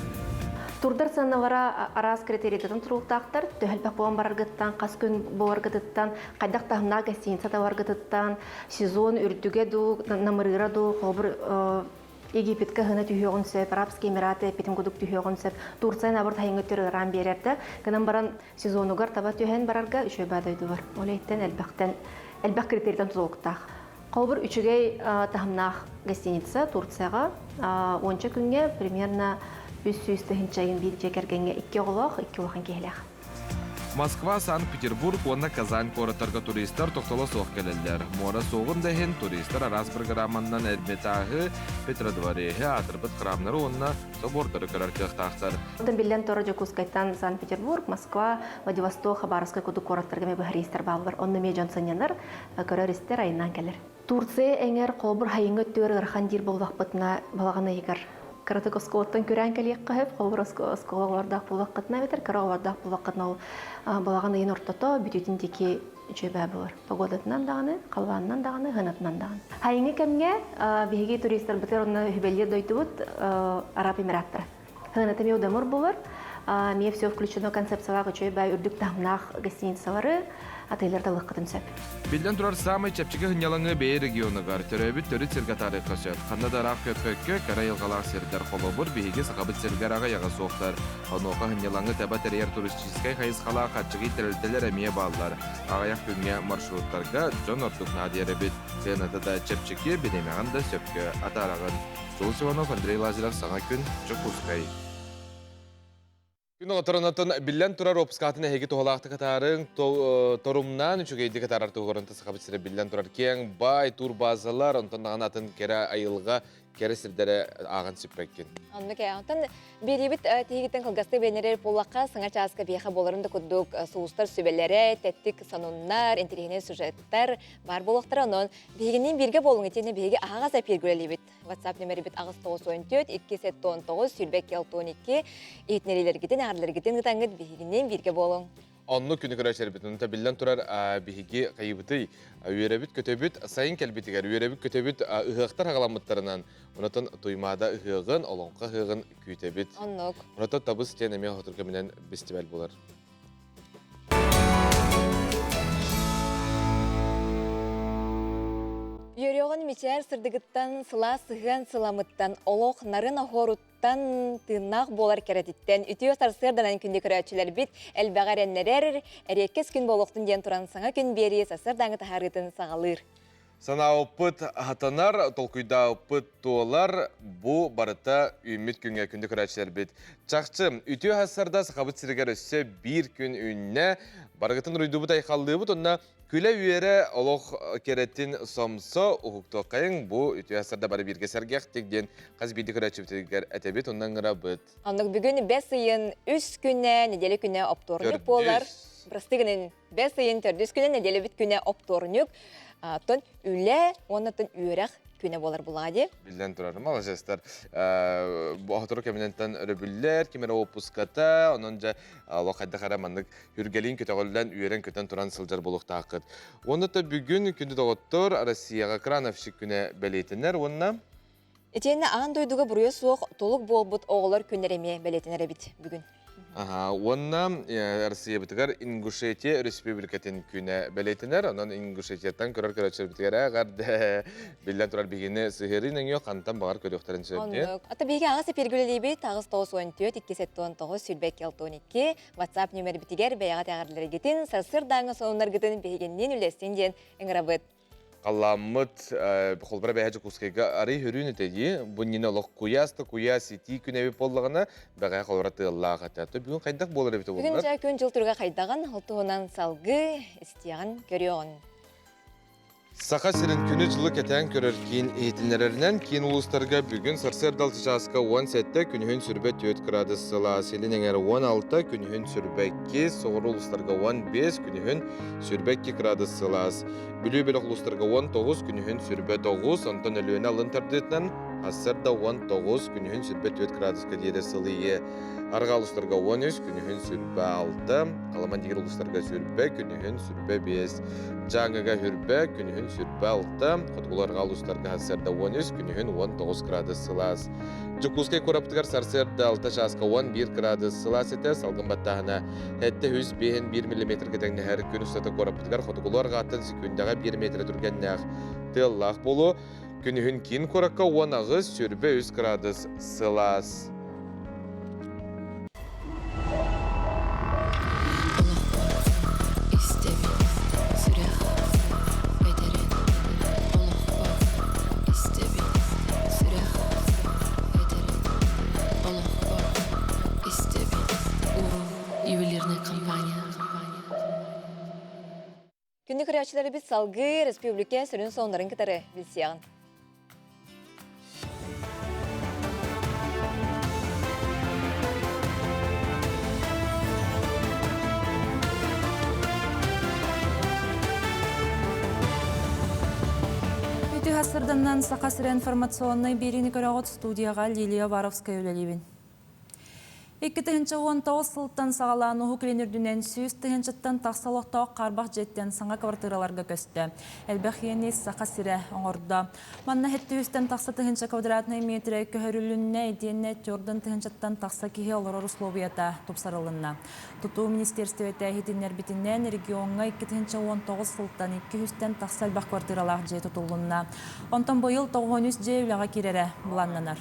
Speaker 17: Турдар сыаналара араас критерийдарын туруктаахтар. Төһөлбөх буолан бараргыттан, хас күн буоларгытыттан, хайдах таһымнаах гостиница табаргытыттан, сезон үрдүгэ дуу, намырыыра дуу, холобур Египетка хына түһүөҕүн сөп, Арабские Эмираты эппитим кудук түһүөҕүн сөп. Турция наоборот хайыҥҥа өттүгэр ыараан биэрэр да, гынан баран сезонугар таба түһэн барарга үчүгэй баа дойду бар. Ол иһиттэн элбэхтэн элбэх критерийтэн тутулуктаах. Холобур, үчүгэй таһымнаах гостиница Турцияҕа уонча күҥҥэ примерно 300 тыһыынча биир дьиэ кэргэҥҥэ икки оҕолоох, икки улахан киһилээх.
Speaker 1: Москва, Санкт-Петербург уонна Казань куораттарга туристар тохтоло суох кэлэллэр. Муора суоҕун да иһин туристар араас программаннан Эрмитаһы, Петродвореһы, аатырбыт храмнары уонна собордары көрөр кыахтаахтар.
Speaker 17: Оттон биллэн турар Дьокуускайтан Санкт-Петербург, Москва, Владивосток, Хабаровскай курдук куораттарга эмиэ быһа рейстэр бааллар. Онно эмиэ дьон сынньанар, көрөр-истэр, айаннаан кэлэр. Турция эҥэр холобур хайыҥҥа өттүгэр ыарахан диир буоллахпытына, балаҕан ыйыгар кыратык оскуолаттан күрээн кэлиэххэ сөп. Холобур, оскуола оҕолордоох буоллаххытына эбэтэр кыра оҕолордоох буоллаххытына ол балаҕан ыйын ортото бүтүүтүн диэки үчүгэй буолар. Погодатынан даҕаны, халлаанынан даҕаны, ыһынатынан даҕаны. Хайыҥҥы кэмҥэ биһиги туристарбытыгар онно үһүбэлиир дойдубут Араб Эмираттара. Ыһыната эмиэ удамыр буолар. Эмиэ все включено концепциялаах үчүгэй баай үрдүк таһымнаах гостиницалары атыылар талыаххытын сөп.
Speaker 1: Биллэн турар, саамай чэпчэки сынньалаҥы бэйэ регионугар, төрөөбүт төрүт сиргэ таарыахха сөп. Ханна да ыраах көппөккө, кыра айылҕалаах сирдэр холобур, биһиги Сахабыт сиригэр аҕыйаҕа суохтар. Онуоха сынньалаҥы таба тэрийэр туристическай хайысхалаах аччыгый тэрилтэлэр эмиэ бааллар. Аҕыйах күҥҥэ маршруттарга дьон ордук наадыйар эбит. Сыаната да чэпчэки, бириэмэҕин да сөпкө атаараҕын. Сулус Иванов, Андрей Лазарев, Саҥа күн, Дьокуускай. Күн оҕоторонотон биллэн турар опускаатын эһиги туһалаахтык атаарыҥ, торумнаан үчүгэйдик атаарар туһугар онто Сахабыт сирэ биллэн турар киэҥ, баай турбазалар, онтон даҕаны атын кэрэ айылҕа кэрэ сирдэрэ ааҕан сиппэккин.
Speaker 2: Оннук ээ. Онтон биэриибит тиһигиттэн кылгастык бэнэрэр буоллахха, саҥа чааска биэхэ буоларын да курдук сулустар сүбэлэрэ, тэттик сонуннар, интэриэһинэй сюжеттар баар буолуохтара. Онон биһигинниин бииргэ буолуҥ итиэннэ биһиги аһаҕас эпииргэ үлэлиибит. WhatsApp нөмерибит 894 279 22 иһитиннэриилэргитин, эҕэрдэлэргитин ыытаҥҥыт биһигинниин бииргэ буолуҥ.
Speaker 1: Оннук күнү көрөөччүлэрбит онто биллэн турар биһиги хайыбытый үөрэбит көтөбүт сайын кэлбитигэр үөрэбит көтөбүт ыһыахтар хаҕаламмыттарынан онотон Туймаада ыһыаҕын олоҥхо ыһыаҕын күүтэбит.
Speaker 2: Оннук.
Speaker 1: Онотон табыс диэн эмиэ хотур кэминэн фестиваль буолар.
Speaker 2: Үөрүөҕүн мичээр сырдыгыттан, сылаас сыһыан сыламыттан, олох нарын оһуоруттан, тыыннаах буолар кэрэтиттэн, үтүө сарсыарданан күндү көрөөччүлэрбит элбэҕи эрэннэрэр, эриэккэс күн буолуохтун диэн туран саҥа күн биэрии сарсыардааҥы таһаарыытын саҕалыыр.
Speaker 1: Санаабыппыт хатанар, толкуйдаабыппыт туолар, бу барыта үүммүт күҥҥэ күндү көрөөччүлэрбит. Чахчы, үтүө сарсыарда Сахабыт сиригэр өссө биир күн үүннэ. Барыгытын уруйдуубут айхаллыыбыт уонна күлэ-үөрэ олох кэрэтин сомсо уһуктуоххайыҥ. Бу үтүө сарсыарда бары бииргэ сэргэхтик диэн хас биирдии көрөөччүбүтүгэр этэбит уонна ыҥырабыт.
Speaker 2: Оннук бүгүн бэс ыйын үс күнэ, нэдиэлэ күнэ оптуорунньук буолар. Бырастыы гынын Бэс ыйын төрдүс күнэ нэдиэлэбит күнэ оптуорунньук, оттон үлэ уонна оттон үөрэх күнэ буолар булаҕа дии.
Speaker 1: Биллэн турар, маладьыастар. Оһотору кэминэнтэн өрөбүллэр, ким эрэ уоппуската, онон дьэ олох хайдах эрэ маннык үргэлиин көтөҕүллэн, үөрэн-көтөн туран сылдьар буолуохтааххыт. Уонна то бүгүн күндү доҕоттор Россияҕа крановщик күнэ бэлиэтэнэр уонна
Speaker 2: Итиэннэ аан дойдуга буруйа суох толук буолбут оҕолор күннэрэ эмиэ бэлиэтэнэр эбит бүгүн.
Speaker 1: Аха, уонна Россиябытыгар Ингушетия Өрөспүүбүлүкэтин күнэ бэлиэтэнэр. Онон Ингушетияттан көрөр көрөөччүлэрбитигэр эҕэрдэ биллэн турар биһигини сыһыарыы нөҥүө хантан баҕар көрүөхтэрин сөп диэн.
Speaker 2: Оннук. Ата биһиги аҕыс эпиэргүлэлиибит аҕыс 94 279 22 62 WhatsApp нүмербитигэр бэйэҕит эҕэрдэлэргитин, сарсыардааҥҥы сонуннаргытын биһигинниин үлэстин диэн ыҥырабыт.
Speaker 1: Халлааммыт холбура бэһэ Дьокуускайга арый хөрүүн этэ дии. Бу иннинэ олох куйаас да куйаас итии күн эбит буоллаҕына, бэҕэһээ холбура тыаллаах этэ. То бүгүн хайдах буолар эбитэ
Speaker 2: Бүгүн
Speaker 1: буоллар?
Speaker 2: дьэ күн-дьыл туруга хайдаҕын, ол туһунан салгыы истиэҕин, көрүөҕүн.
Speaker 1: Саха сирин күнү-дьылы кэтээн көрөр киин иһитиннэрэринэн, киин улуустарга бүгүн сарсыарда алта чааска 17, күнүһүн сүрбэ 4 кыраадыс сылаас, илин эҥэр 16, күнүһүн сүрбэ 2, соҕуруу улуустарга 15, күнүһүн сүрбэ 2 кыраадыс сылаас. Бүлүү бөлөх улуустарга 19, күнүһүн сүрбэ 9, онтон Өлүөнэ алын тардыытынан сарсыарда 19, күнүһүн сүрбэ 4 кыраадыска диэри сылыйыа. Арҕаа улуустарга 13, күнүһүн сүрбэ 6, Халыман диир улуустарга сүрбэ, күнүһүн сүрбэ 5, Дьааҥыга хүрбэ, күнүһүн сүрбэ 6, хотугуларга улуустарга сарсыарда 13, күнүһүн 19 градус сылаас. Дьокуускай куораппытыгар сарсыарда 6 чааска 11 градус сылаас этэ, салгын баттааһына 705 миллиметргэ тэҥнэһэр. Күн устата куораппытыгар хотугулуу арҕааттан секүндэҕэ 1 метр түргэннээх тыаллаах буолуо. Күнүһүн киин куоракка 18, сүрбэ 3 градус сылаас.
Speaker 19: Ювелирная компания.
Speaker 2: Күндү көрөөччүлэрбит салгыы республика сүрүн сонуннарын кытары билсиэҕин.
Speaker 5: Үтү хасырданнан Саха сирэ информационнай биэриини көрөҕүт студияға Лилия Варовская үлэлиибин. 2019 сылтан саҕалаан Уһук Илин үрдүнэн 100 тыһыынчаттан тахса олохтоох хаарбах дьиэттэн саҥа квартираларга көстө. Элбэх иэни Саха сирэ оҥордо. Манна 700-тэн тахса тыһыынча квадратнай метрэ көһөрүлүннэ, итиэннэ 4 тыһыынчаттан тахса киһи олорор условията тупсарылынна. Тутуу министиэристибэтэ иһитиннэрбитинэн, региоҥҥа 2019 сылтан 200-тэн тахса элбэх квартиралаах дьиэ тутуллунна. Онтон быйыл 93 дьиэ үлэҕэ киирэрэ былааннанар.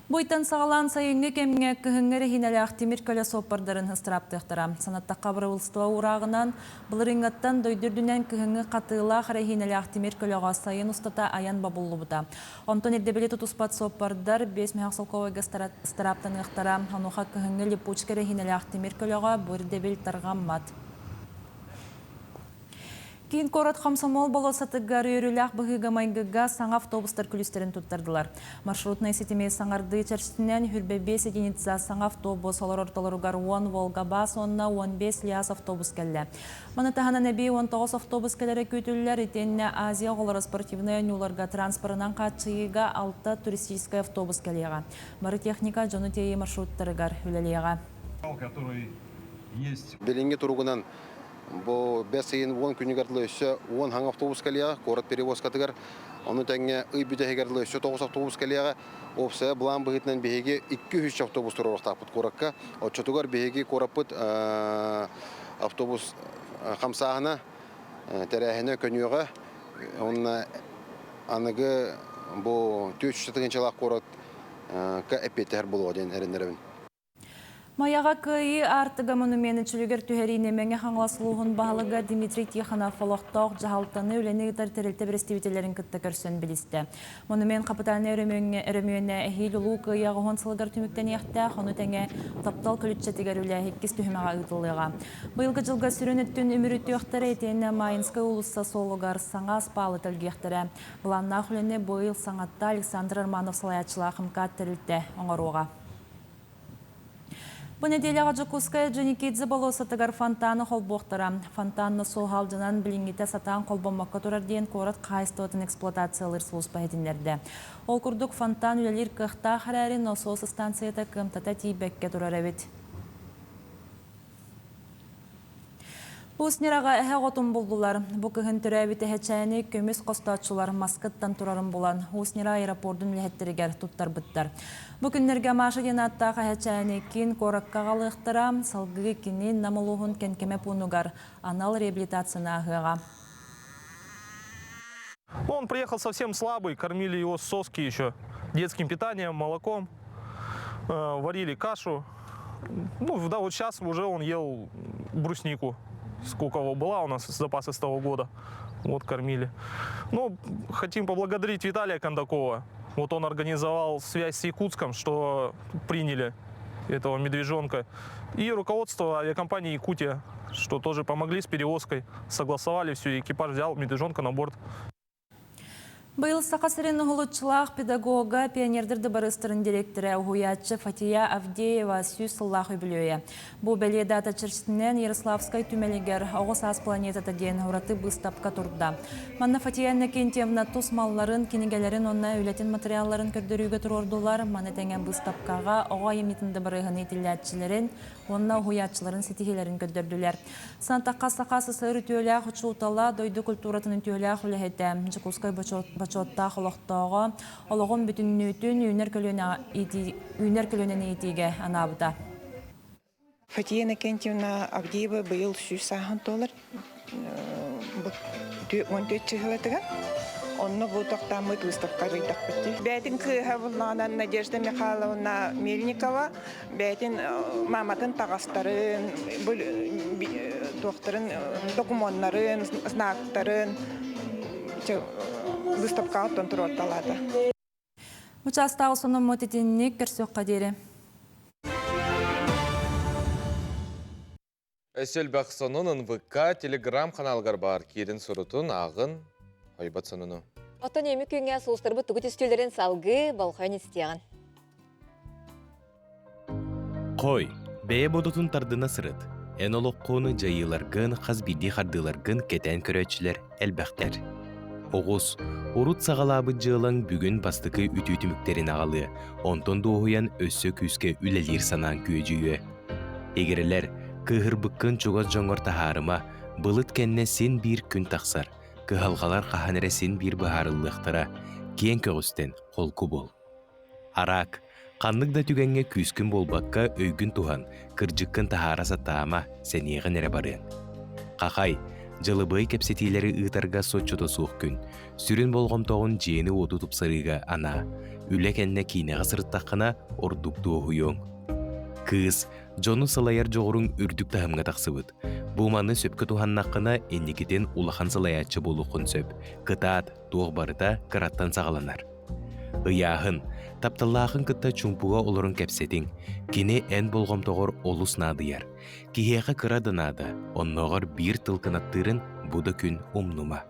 Speaker 5: Бу ыйтан саҕалаан сайыҥҥы кэмҥэ кыһыҥҥы эрэһиинэлээх тимир көлө суоппардарын ыстырааптыахтара. Санаттахха бырабыылыстыба уурааҕынан, былырыыҥҥаттан дойду үрдүнэн кыһыҥҥы хатыылаах эрэһиинэлээх тимир көлөҕө сайын устата айан бобуллубута. Онтон ирдэбили тутуспат суоппардар 5 мөһөх солкуобайга ыстырааптаныахтара. Онуоха кыһыҥҥы липучка эрэһиинэлээх тимир көлөҕө бу ирдэбил тарҕаммат. Киин куорат Хомсомуол болуоссатыгар үөрүүлээх быһыыга-майгыга саҥа автобустар күлүүстэрин туттардылар. Маршрутнай ситими саҥардыы чэрчитинэн хүрбэ 5 единица саҥа автобус олорор ортолоругар 10 Волга баас уонна 15 ЛиАЗ автобус кэллэ. Маны таһынан эбии 19 автобус кэлэрэ күүтүллэр, итиэннэ Азия оҕолоро спортивнай оонньууларга транспорынан хааччыйыыга 6 туристическай автобус кэлиэҕэ. Бары техника дьону тиэйии маршруттарыгар үлэлиэҕэ.
Speaker 20: Билиҥҥи туругунан Бу бэс ыйын 10 күнүгэр дылы өссө 10 хаҥ автобус кэлиэҕэ, куорат перевозкатыгар. Ону тэҥҥэ ый бүтэһигэр дылы өссө 9 автобус кэлиэҕэ. Уопсайа былаан быһыытынан биһиги 200 автобус туруоруохтаахпыт куоракка. Оччотугар биһиги куораппыт автобус хамсааһына, тэрээһинэ көнүөҕэ. Уонна аныгы бу 400 тыһыынчалаах куоракка эппиэттэһэр буолуоҕа диэн эрэннэрэбин.
Speaker 5: Майаҕа Кыайыы аартыга монумены чөлүгэр түһэриини Мэҥэ Хаҥалас улууһун баһылыга Дмитрий Тихонов олохтоох дьаһалтаны үлэни ыытар тэрилтэ бэрэстэбиитэллэрин кытта көрсөн билистэ. Монумент хапытаальнай өрөмүөҥҥэ өрөмүөнэ эһиил Улуу Кыайыы аҕыһын сылыгар түмүктэниэхтээх, ону тэҥэ Таптал көлүччэтигэр үлэ иккис түһүмэҕэ ыытыллыаҕа. Быйылгы дьылга сүрүн өттүн үмүрүтүөхтэрэ итиэннэ Майинскай уулусса суолугар саҥа аспаалы тэлгиэхтэрэ. Былааннаах үлэни быйыл саҥатта Александр Арманов салайааччылаах МКАД тэрилтэ оҥоруоҕа. Бу нэдиэлэҕэ Дьокуускай Орджоникидзе болуоссатыгар фонтаны холбуохтара. Фонтан носуоһа алдьанан билиҥҥитэ сатаан холбоммокко турар диэн куорат хаһаайыстыбатын эксплуатациялыыр сулууспа иһитиннэрдэ. Ол курдук фонтан үлэлиир кыахтаах эрээри носуос станцията кыамтата тиийбэккэ турар эбит. Уус-Ньараҕа эһэ оҕотун буллулар. Бу кыһын төрөөбүт эһэчээни көмүс хостооччулар маскыттан турарын булан, Уус-Ньара аэропордун үлэһиттэригэр туттарбыттар. Бу күннэргэ Маша диэн ааттаах эһэчээни киин куоракка аҕалыахтара, салгыы кини Нам улууһун Кэнкэмэ пуунугар анал реабилитацияны ааһыаҕа.
Speaker 6: Он приехал совсем слабый, кормили его с соски еще детским питанием, молоком, варили кашу. Ну, да, вот сейчас уже он ел бруснику, сколько его была у нас запасы с того года. Вот кормили. Ну, хотим поблагодарить Виталия Кондакова. Вот он организовал связь с Якутском, что приняли. этого медвежонка. И руководство авиакомпании «Якутия», что тоже помогли с перевозкой, согласовали все, экипаж взял медвежонка на борт.
Speaker 5: Быйыл Саха сирин уһулуччулаах педагога, пионердэр дыбарыастарын директора уһуйааччы Фатия Авдеева сүүс сыллаах үбүлүөйэ. Бу бэлиэ дата чэрчитинэн Ярославскай түмэлигэр Оҕо саас планетата диэн ураты быыстапка турда. Манна Фатия Иннокентьевна тус малларын, кинигэлэрин уонна үлэтин материалларын көрдөрүүгэ туруордулар. Маны тэҥэ быыстапкаҕа оҕо айымньытын дыбарыаһын иитиллээччилэрин уонна уһуйааччыларын ситиһиилэрин көрдөрдүлэр. Сантахха Саха СССР үтүөлээх учуутала, дойду культуратын үтүөлээх үлэһитэ, Дьокуускай бочуоттаах олохтооҕо, олоҕун бүтүннүүтүн үүнэр үүнэр көлүөнэни иитиигэ анаабыта.
Speaker 21: Фатия Иннокентьевна Авдеева быйыл сүүс сааһын туолар 14 чыһылатыгар. Онно бу тохтооммут выставка арыйдахпыт дии. Бээтин кыыһа буллаҕынан Надежда Михайловна Мельникова бэйэтин мааматын таҕастарын, туохтарын, докумуоннарын, знактарын выставкаҕа оттон туруорталаата.
Speaker 5: Учаастагы сонуммут итинник көрсүөххэ диэри.
Speaker 1: Өссө элбэх сонун НВК телеграм-каналыгар баар киирин сурутун, ааҕын, хойбот сонуну.
Speaker 2: Оттон эми күҥҥэ сулустарбыт тугу түстүүлэрин салгыы болҕойон истиэҕин.
Speaker 11: Хой, бэйэ бодотун тардына сырыт. Эн олоххун, дьайыыларгын, хас биирдии хардыыларгын кэтээн көрөөччүлэр элбэхтэр. Оҕус, урут саҕалаабыт дьыалаҥ бүгүн бастакы үтүө түмүктэрин аҕалыа, онтон дуоһуйан өссө күүскэ үлэлиир санааҥ күөдьүйүө. Игирэлэр, кыыһырбыккын чугас дьоҥҥор таһаарыма, былыт кэннэ син биир күн тахсар, кыһалҕалар хаһан эрэ син биир быһаарыллыахтара, киэҥ көҕүстэн холку буол. Араак, ханнык да түгэҥҥэ күүскүн буолбакка өйгүн туһан, кырдьыккын таһаара сатаама, сэниэҕин эрэ барыаҥ. Хахай, дьылыбыай кэпсэтиилэри ыытарга соччото суох күн. Сүрүн болҕомтоҕун дьиэни-уоту тупсарыыга анаа. Үлэ кэннэ киинэҕэ сырыттаххына ордук дуоһуйуоҥ. Кыыс, дьону салайар дьоҕуруҥ үрдүк таһымҥа тахсыбыт. Бу маны сөпкө туһаннаххына, инникитин улахан салайааччы буолуоххун сөп. Кытаат, туох барыта кыраттан саҕаланар. Ыйааһын, тапталлаахын кытта чуумпуга олорон кэпсэтиҥ. Кини эн болҕомтоҕор олус наадыйар. Киһиэхэ кыра да наада, оннооҕор биир тыл кынаттыырын бу да күн умнума.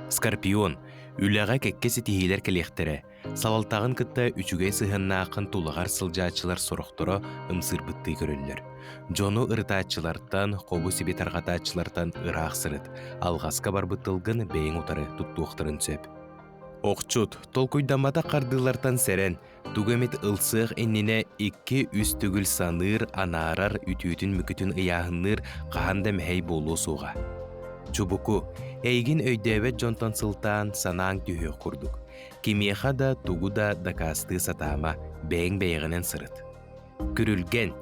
Speaker 11: Скорпион, үлэҕэ кэккэ ситиһиилэр кэлиэхтэрэ. Салалтаҕын кытта үчүгэй сыһыаннааххын тулаҕар сылдьааччылар сорохторо ымсыырбыттыы көрөллөр. Дьону ырытааччылартан, хобу-сиби тарҕатааччылартан ыраах сырыт. Алҕаска барбыт тылгын бэйэҥ утары туттуохтарын сөп. Охчут, толкуйдамматах хардыылартан сэрэн, тугу эмит ылсыах иннинэ икки-үс төгүл саныыр, анаарар, үтүөтүн-мүкүтүн ыйааһынныыр хаһан да мэһэй буолуо суоҕа. Чубуку, эйигин өйдөөбөт дьонтон сылтаан санааҥ түһүөх курдук. Кимиэхэ да тугу да дакаастыы сатаама, бэйэҥ бэйэҕинэн сырыт. Күрүлгэн.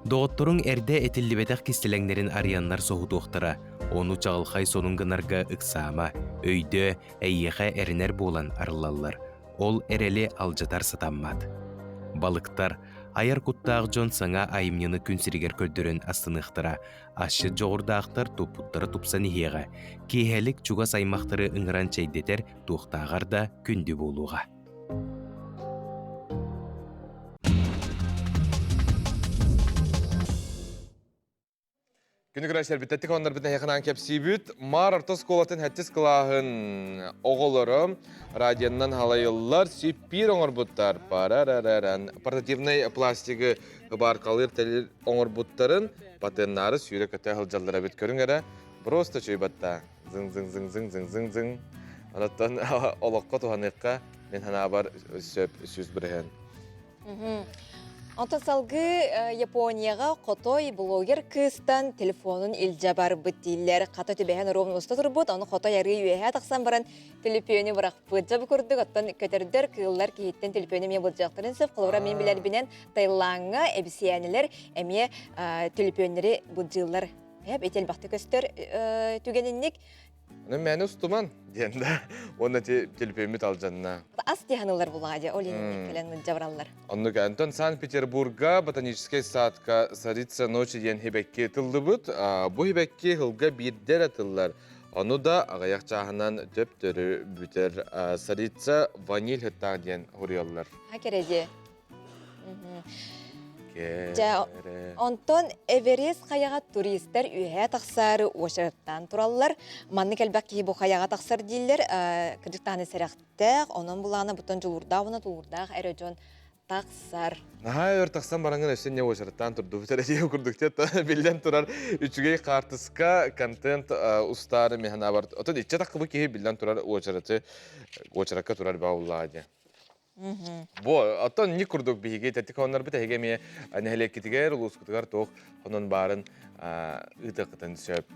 Speaker 11: Доҕотторуҥ эрдэ этиллибэтэх кистэлэҥнэрин арыйаннар соһутуохтара, ону чаҕылхай сонун гынарга ыксаама, өйдөө, эйиэхэ эрэнэр буолан арыллаллар, ол эрэли алдьатар сатаммат. Балыктар, айар куттаах дьон саҥа айымньыны күн сиригэр көрдөрөн астыныахтара, асчыт дьоҕурдаахтар туппуттара тупсан иһиэҕэ, киэһэлик чугас аймахтары ыҥыран чэйдэтэр туохтааҕар да күндү буолуоҕа.
Speaker 1: Күнү көрөөччүлэрбит тэттик оннорбут эһиэхэ кэпсиибит. Маар орто оскуолатын сэттис кылааһын оҕолоро радионан халайыллар сиппиир оҥорбуттар. Парарараран портативнай пластигы ыбааркалыыр тэрил оҥорбуттарын патеннаары сүүрэ-көтө сылдьаллар эбит. Көрүҥ эрэ, просто чуйбатта. Зың-зың-зың-зың-зың-зың-зың. Онуттан олоххо туһаныахха мин санаабар сөп 100%.
Speaker 2: Онтон салгыы Японияҕа хотой блогер кыыстан телефонун илдьэ барбыт дииллэр. Хата түбэһэн оруобун уста турбут, ону хотой арыы үөһээ тахсан баран төлөпүөнү бырахпыт. Дьэ бу курдук оттон көтөрдөр, кыыллар киһиттэн төлөпүөнү эмиэ былдьыахтарын сөп. Холобура мин билэрбинэн Таилаҥҥа эбисийээнэлэр эмиэ төлөпүөннэри былдьыыллар. Эп ити элбэхтик көстөр түгэнинник.
Speaker 1: Аны мээнэ устуман диэн да. Уонна ти телефеммит алдьанна.
Speaker 2: Ас диһанылар булаҕа дьэ, ол иһин кэлэн дьабараллар.
Speaker 1: Оннук Антон Санкт-Петербурга ботаническай садка Царица ночи диэн хибэкки тыллыбыт. Бу хибэкки хылга биирдэ эрэ тыллар. Ону да аҕыйах чааһынан төп-төрү бүтэр Царица ваниль хыттаах диэн хуруйаллар.
Speaker 2: Ха кэрэдиэ. Дьэ, онтон Эверест хайаҕа туристар үөһээ тахсаары уочараттаан тураллар. Маннык элбэх киһи бу хайаҕа тахсар дииллэр. Кырдьык даҕаны сэрэхтээх, онон булаана бутан дьулуурдаах уонна тулуурдаах эрэ дьон тахсар.
Speaker 1: Наһаа өр тахсан бараҥҥын өссө не уочараттаан турдубут эрэ диэх курдук биллэн турар үчүгэй хаартыска контент устаары механабар отон иччэ таххыбы киһи биллэн турар уочараты уочаракка турар бауллаа диэн. Бу оттон ни курдук биһиги тэтик хоннорбут эһиги эмиэ нэһилиэккитигэр, улуускутугар туох хонон баарын ыытыаххытын сөп.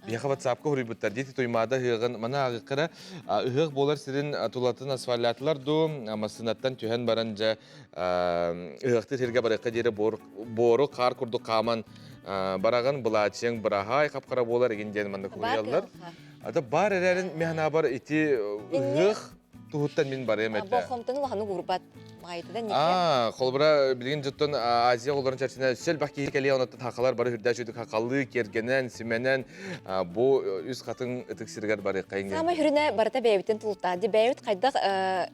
Speaker 1: Биһиэхэ WhatsApp-ка хуруйбуттар дии Туймаада ыһыаҕын маны ааҕыаххара ыһыах буолар сирин тулатын асфальтаатылар дуу массыынаттан түһэн баран дьэ ыһыахтыыр сиргэ барыахха диэри буору хаар курдук хааман бараҕын былаачыйаҥ быраһаай хап-хара буолар игин диэн маннык хуруйаллар. Ата бар эрэрин механабар ити ыһыах туһуттан мин барыам этэ.
Speaker 2: Болхомтону улаханнык уурбат маайытыдан никэ.
Speaker 1: Аа, холобура, билигин дьоттон Азия оҕолорун чэрчинэ өссө элбэх киһи кэлиэ, онон хахалар бары үрдээ чүйдүк хахалыы, киэргэнэн, симэнэн, бу үс хатыҥ ытык сиригэр барыаххайын.
Speaker 2: Саамай хүрүнэ барыта бэйэбитин тулутаа. Ди бэйэбит хайдах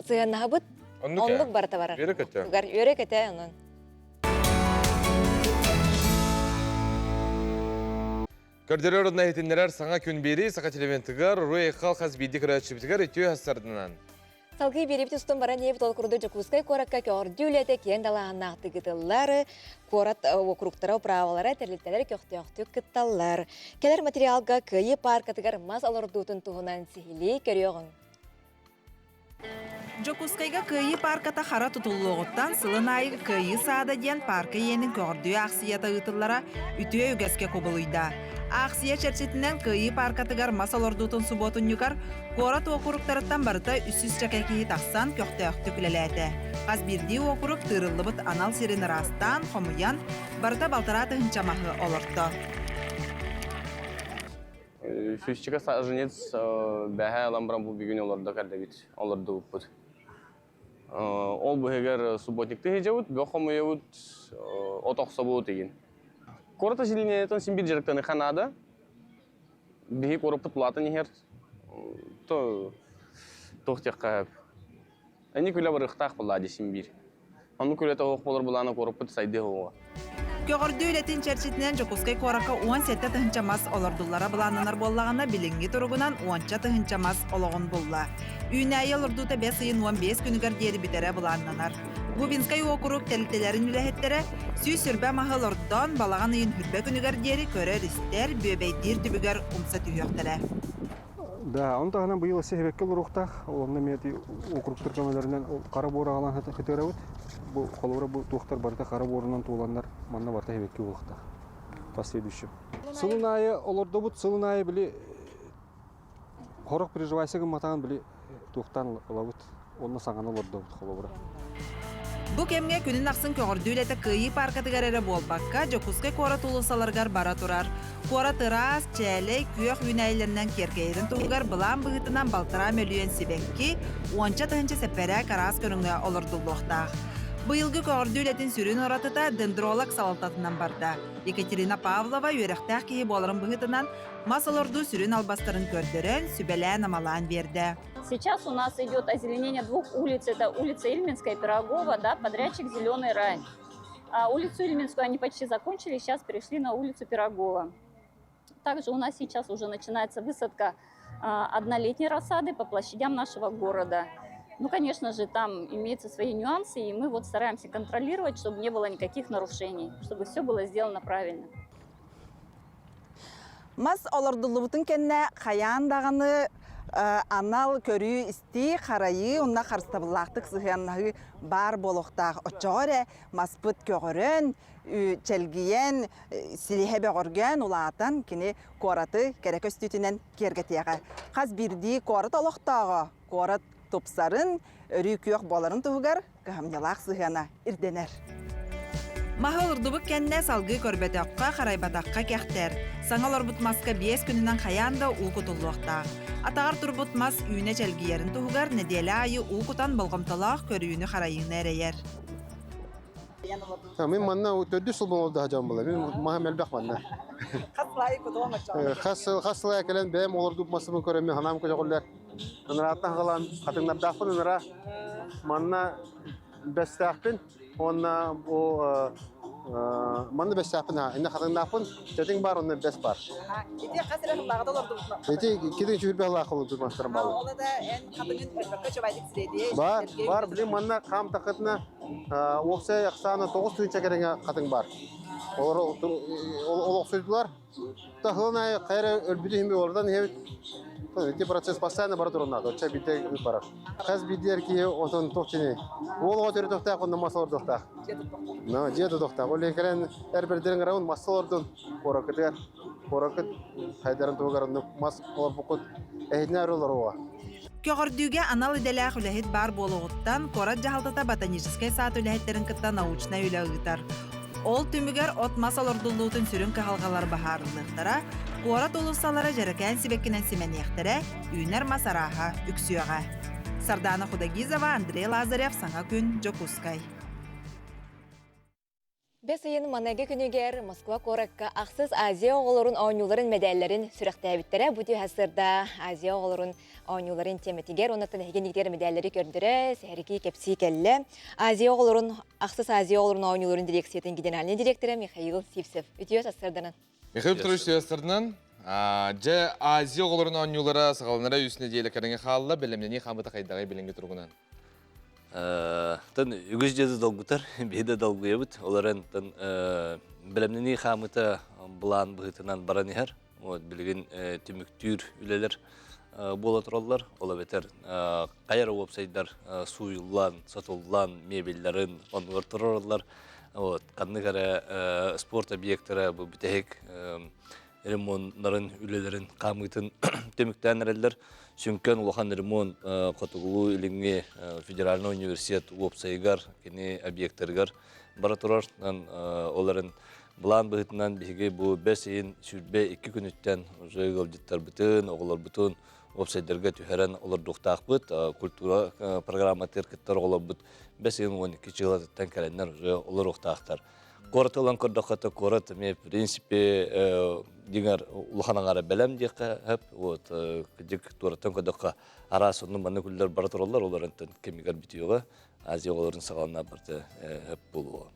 Speaker 2: сыһыаннаһабыт, оннук барыта барар.
Speaker 1: Үөрэ көтө.
Speaker 2: Үөрэ көтө, онон.
Speaker 1: Көрдөрөр уонна иһитиннэрэр саҥа күн биэрии Саха телевизионтыгар Руй Айхал хас биирдии көрөөччүбүтүгэр үтүө сарданан.
Speaker 2: Салгыы биэриибит устун баран иэбит ол курдук Дьокуускай куоракка көҕөрдүү үлэтэ киэҥ далааһыннаахтык ыытыллар, куорат уокуруктара, управалара, тэрилтэлэр көхтөөхтүк кытталлар. Кэлэр материалга Кыайыы пааркатыгар мас олордуутун туһунан сиһилии көрүөҕүҥ.
Speaker 4: Дьокуускайга Кыайыы паарката хара тутуллуоҕуттан сылын аайы Кыайыы саада диэн паарка иэнин көҕөрдүү аахсыйата ыытыллара үтүө үгэскэ кубулуйда. Аахсыйа чэрчитинэн Кыайыы пааркатыгар мас олордуутун субуотунньугар куорат уокуруктарыттан барыта 300 киһи тахсан көхтөөхтүк үлэлээтэ. Хас биирдии уокурук тыырыллыбыт анал сирин ыраастаан, хомуйан, барыта балтараа тыһыынча маһы олорто.
Speaker 22: Сүүсчэкэ саженец бэһээ ылан баран бу бүгүн олордо кэллэбит, олордубуппут. Ол быһыгар субботникты сылдьабыт, бөх хомуйабыт, от охсобут игин. Куорат населениетын син биир дьарыктаныха наада. Биһи куораппыт улаатан иһэр. То туох диэххэ сөп. Эни күлэ барыахтаах буоллаа дии син биир. Оннук үлэтэ суох буолар былаана куораппыт сайдыа суоҕа.
Speaker 4: Көҕөрдүү үлэтин чэрчитинэн Дьокуускай куоракка 17 тыһыынча мас олордуллара былааннанар буоллаҕына, билиҥҥи туругунан уонча тыһыынча мас олоҕун булла. Үүнээйи олордуута бэс ыйын 15 күнүгэр диэри бүтэрэ былааннанар. Губинскай уокурук тэрилтэлэрин үлэһиттэрэ 120 маһы олордон, балаҕан ыйын хүрбэ күнүгэр диэри көрөр-истэр, бүөбэйдиир түбүгэр умса түһүөхтэрэ.
Speaker 6: Да, он таһынан быйыл өссө хэбэккэ олоруохтаах. Онно эмиэ округтар көмөлөрүнэн хара буор аҕалан хытыарабыт. Бу холобура бу туохтар барыта хара буорунан туоланнар манна барыта хэбэккэ буолуохтаах. Последующем. Сылын аайы олордобут, сылын аайы били хорох приживайся гымматаҕын били туохтаан ылабыт. Онно саҥаны олордобут холобура.
Speaker 4: Бу кэмҥэ күнүн ахсын көҕөрдүү үлэтэ Кыайыы пааркатыгар эрэ буолбакка, Дьокуускай куорат уулуссаларыгар бара турар. Куорат ыраас, чээлэй, күөх үүнээйилэринэн киэркэйэрин туһугар былаан быһыытынан балтараа мөлүйүөн сибэкки, уонча тыһыынча сэппэрээк араас көрүҥҥэ олордуллуохтаах. Быйылгы көҕөрдүү үлэтин сүрүн уратыта дендролог салалтатынан барда. Екатерина Павлова үөрэхтээх киһи буоларын быһыытынан мас олордуу сүрүн албастарын көрдөрөн, сүбэлээн-амалаан биэрдэ.
Speaker 23: Сейчас у нас идет озеленение двух улиц. Это улица Ильменская и Пирогова, да, подрядчик «Зеленый рай». А улицу Ильменскую они почти закончили, сейчас перешли на улицу Пирогова. Также у нас сейчас уже начинается высадка однолетней рассады по площадям нашего города. Ну, конечно же, там имеются свои нюансы, и мы вот стараемся контролировать, чтобы не было никаких нарушений, чтобы все было сделано правильно.
Speaker 4: Мас олордуллубутун кэннэ хайаан даҕаны анал көрүү-истии, харайыы уонна харыстабыллаахтык сыһыаннаһыы баар буолуохтаах. Оччоҕо эрэ маспыт көҕөрөн, чэлгийэн, силиһэ бөҕөргөөн, улаатан кини куораты кэрэ көстүүтүнэн киэргэтиэҕэ. Хас биирдии куорат олохтооҕо куорат тупсарын, өрүү күөх буоларын туһугар кыһамньылаах сыһыана ирдэнэр. Маһы олордубут кэннэ салгыы көрбөтөххө, харайбатахха кэхтэр. Саҥа олорбут маска биэс күнүнэн хайаан да уу кутуллуохтаах. Атаҕар турбут мас үүнэ чэлгийэрин туһугар нэдиэлэ аайы уу кутан болҕомтолоох көрүүнү-харайыыны эрэйэр.
Speaker 20: Мин манна төрдүс сыл олордо дьон була. Мин маһым элбэх манна.
Speaker 4: Хас сыл кутуом
Speaker 20: Хас сыл хас сыл кэлэн бэйэм олордубут масыбын көрөммүн ханаам көтөҕүллэр. Ынарааттан хаалан хатыҥнардаахпын ынара манна бэстээхпин уонна бу. Манна бэстээхпин аа, инне хатыҥнаахпын, тэтиҥ баар, онно бэс баар.
Speaker 4: Ити хас эрэ сыллааҕыта олордубут.
Speaker 20: Ити китин сүүрбэ сыллаах олордубут мастарым бааллар.
Speaker 4: Ол да эн хатыҥын өлбөккө чобайдык сирэдиэ.
Speaker 20: Бар, бар, билин манна хаам тахытына уопсай ахсаана 9 тыһыынча кэриҥэ хатыҥ бар. Олор олохсуйдулар. Таһылын аайы хайра өлбүтү иһин олордан иһэбит. Ити процесс постоянно бара туруннаат, оччо биирдэ барар. Хас биирдии эр киһи отон туох чини уол оҕо төрүтөхтөөх онно мас олордуохтаах. Но дьиэ тутуохтаах. Ол иһин кэлэн эр бэрдэрин ыҥырабын мас олордун куораккытыгар. Куораккыт хайдарын туһугар оннук мас олорбуккут эһитинэ өр олоруоҕа.
Speaker 4: Көҕөрдүүгэ анал идэлээх үлэһит баар буолуоҕуттан куорат дьаһалтата ботаническай саад үлэһиттэрин кытта научнай үлэ ыытар. Ол түмүгэр от-мас олордуллуутун сүрүн кыһалҕалар быһаарыллыахтара, куорат уулуссалара дьэрэкээн сибэккинэн симэниэхтэрэ, үүнэр мас арааһа үксүөҕэ. Сардаана Худогизова, Андрей Лазарев, Саҥа күн, Дьокуускай.
Speaker 2: Бэс ыйын маныгы күнүгэр Москва куоракка ахсыс Азия оҕолорун оонньууларын мэдээллэрин сүрэхтээбиттэрэ. Бу түһэ сырда Азия оҕолорун оонньууларын тиэмэтигэр уонна эһиги иннигитигэр мэдээллэри көрдөрө, сэһэргии кэпсии кэллэ. Азия оҕолорун ахсыс Азия оҕолорун оонньууларын дирекциятын генеральнай директора Михаил Сивцев. Үтүө сарсыарданан.
Speaker 1: Михаил Петрович сарсыарданан дьэ Азия оҕолорун оонньуулара саҕаланара үс нэдиэлэ кэриҥэ хаалла. Бэлэмнэнии хаамыта хайдаҕый билиҥҥи туругунан?
Speaker 3: Тан үгүс дьиэ долгутар, биһи да долгуйабыт. Ол эрэн тан бэлэмнэнии хаамыта былаан быһыытынан баран иһэр. Вот билигин түмүктүүр үлэлэр буола тураллар. Ол эбэтэр хайа эрэ уопсайдар сууйуллан, сотуллан, мебеллэрин оннугар турараллар. Вот ханнык эрэ спорт объектара бу бүтэһик ремоннарын үлэлэрин хаамыытын түмүктээн эрэллэр. Сүҥкэн улахан ремонт Хотугулуу-Илиҥҥи федеральнай университет уопсайыгар, кини объектарыгар бара турар. Ол эрэн былаан быһыытынан биһиги бу бэс ыйын 22 күнүттэн уже ыалдьыттарбытын, оҕолорбутун уопсайдарга түһэрэн олордуохтаахпыт. Культура программатыгар кыттар оҕолорбут бэс ыйын 12 чыылатыттан кэлэннэр уже олоруохтаахтар. Куорат ылан көрдөххө, куорат эмиэ в принципе дьиҥэр улахан аҥаара бэлэм диэххэ сөп. Вот кырдьык туораттан көрдөххө араас оннук маннык үлэлэр бара тураллар, олор онтон кэмигэр бүтүөҕэ. Азия оҕолорун саҕалана барыта сөп буолуоҕа.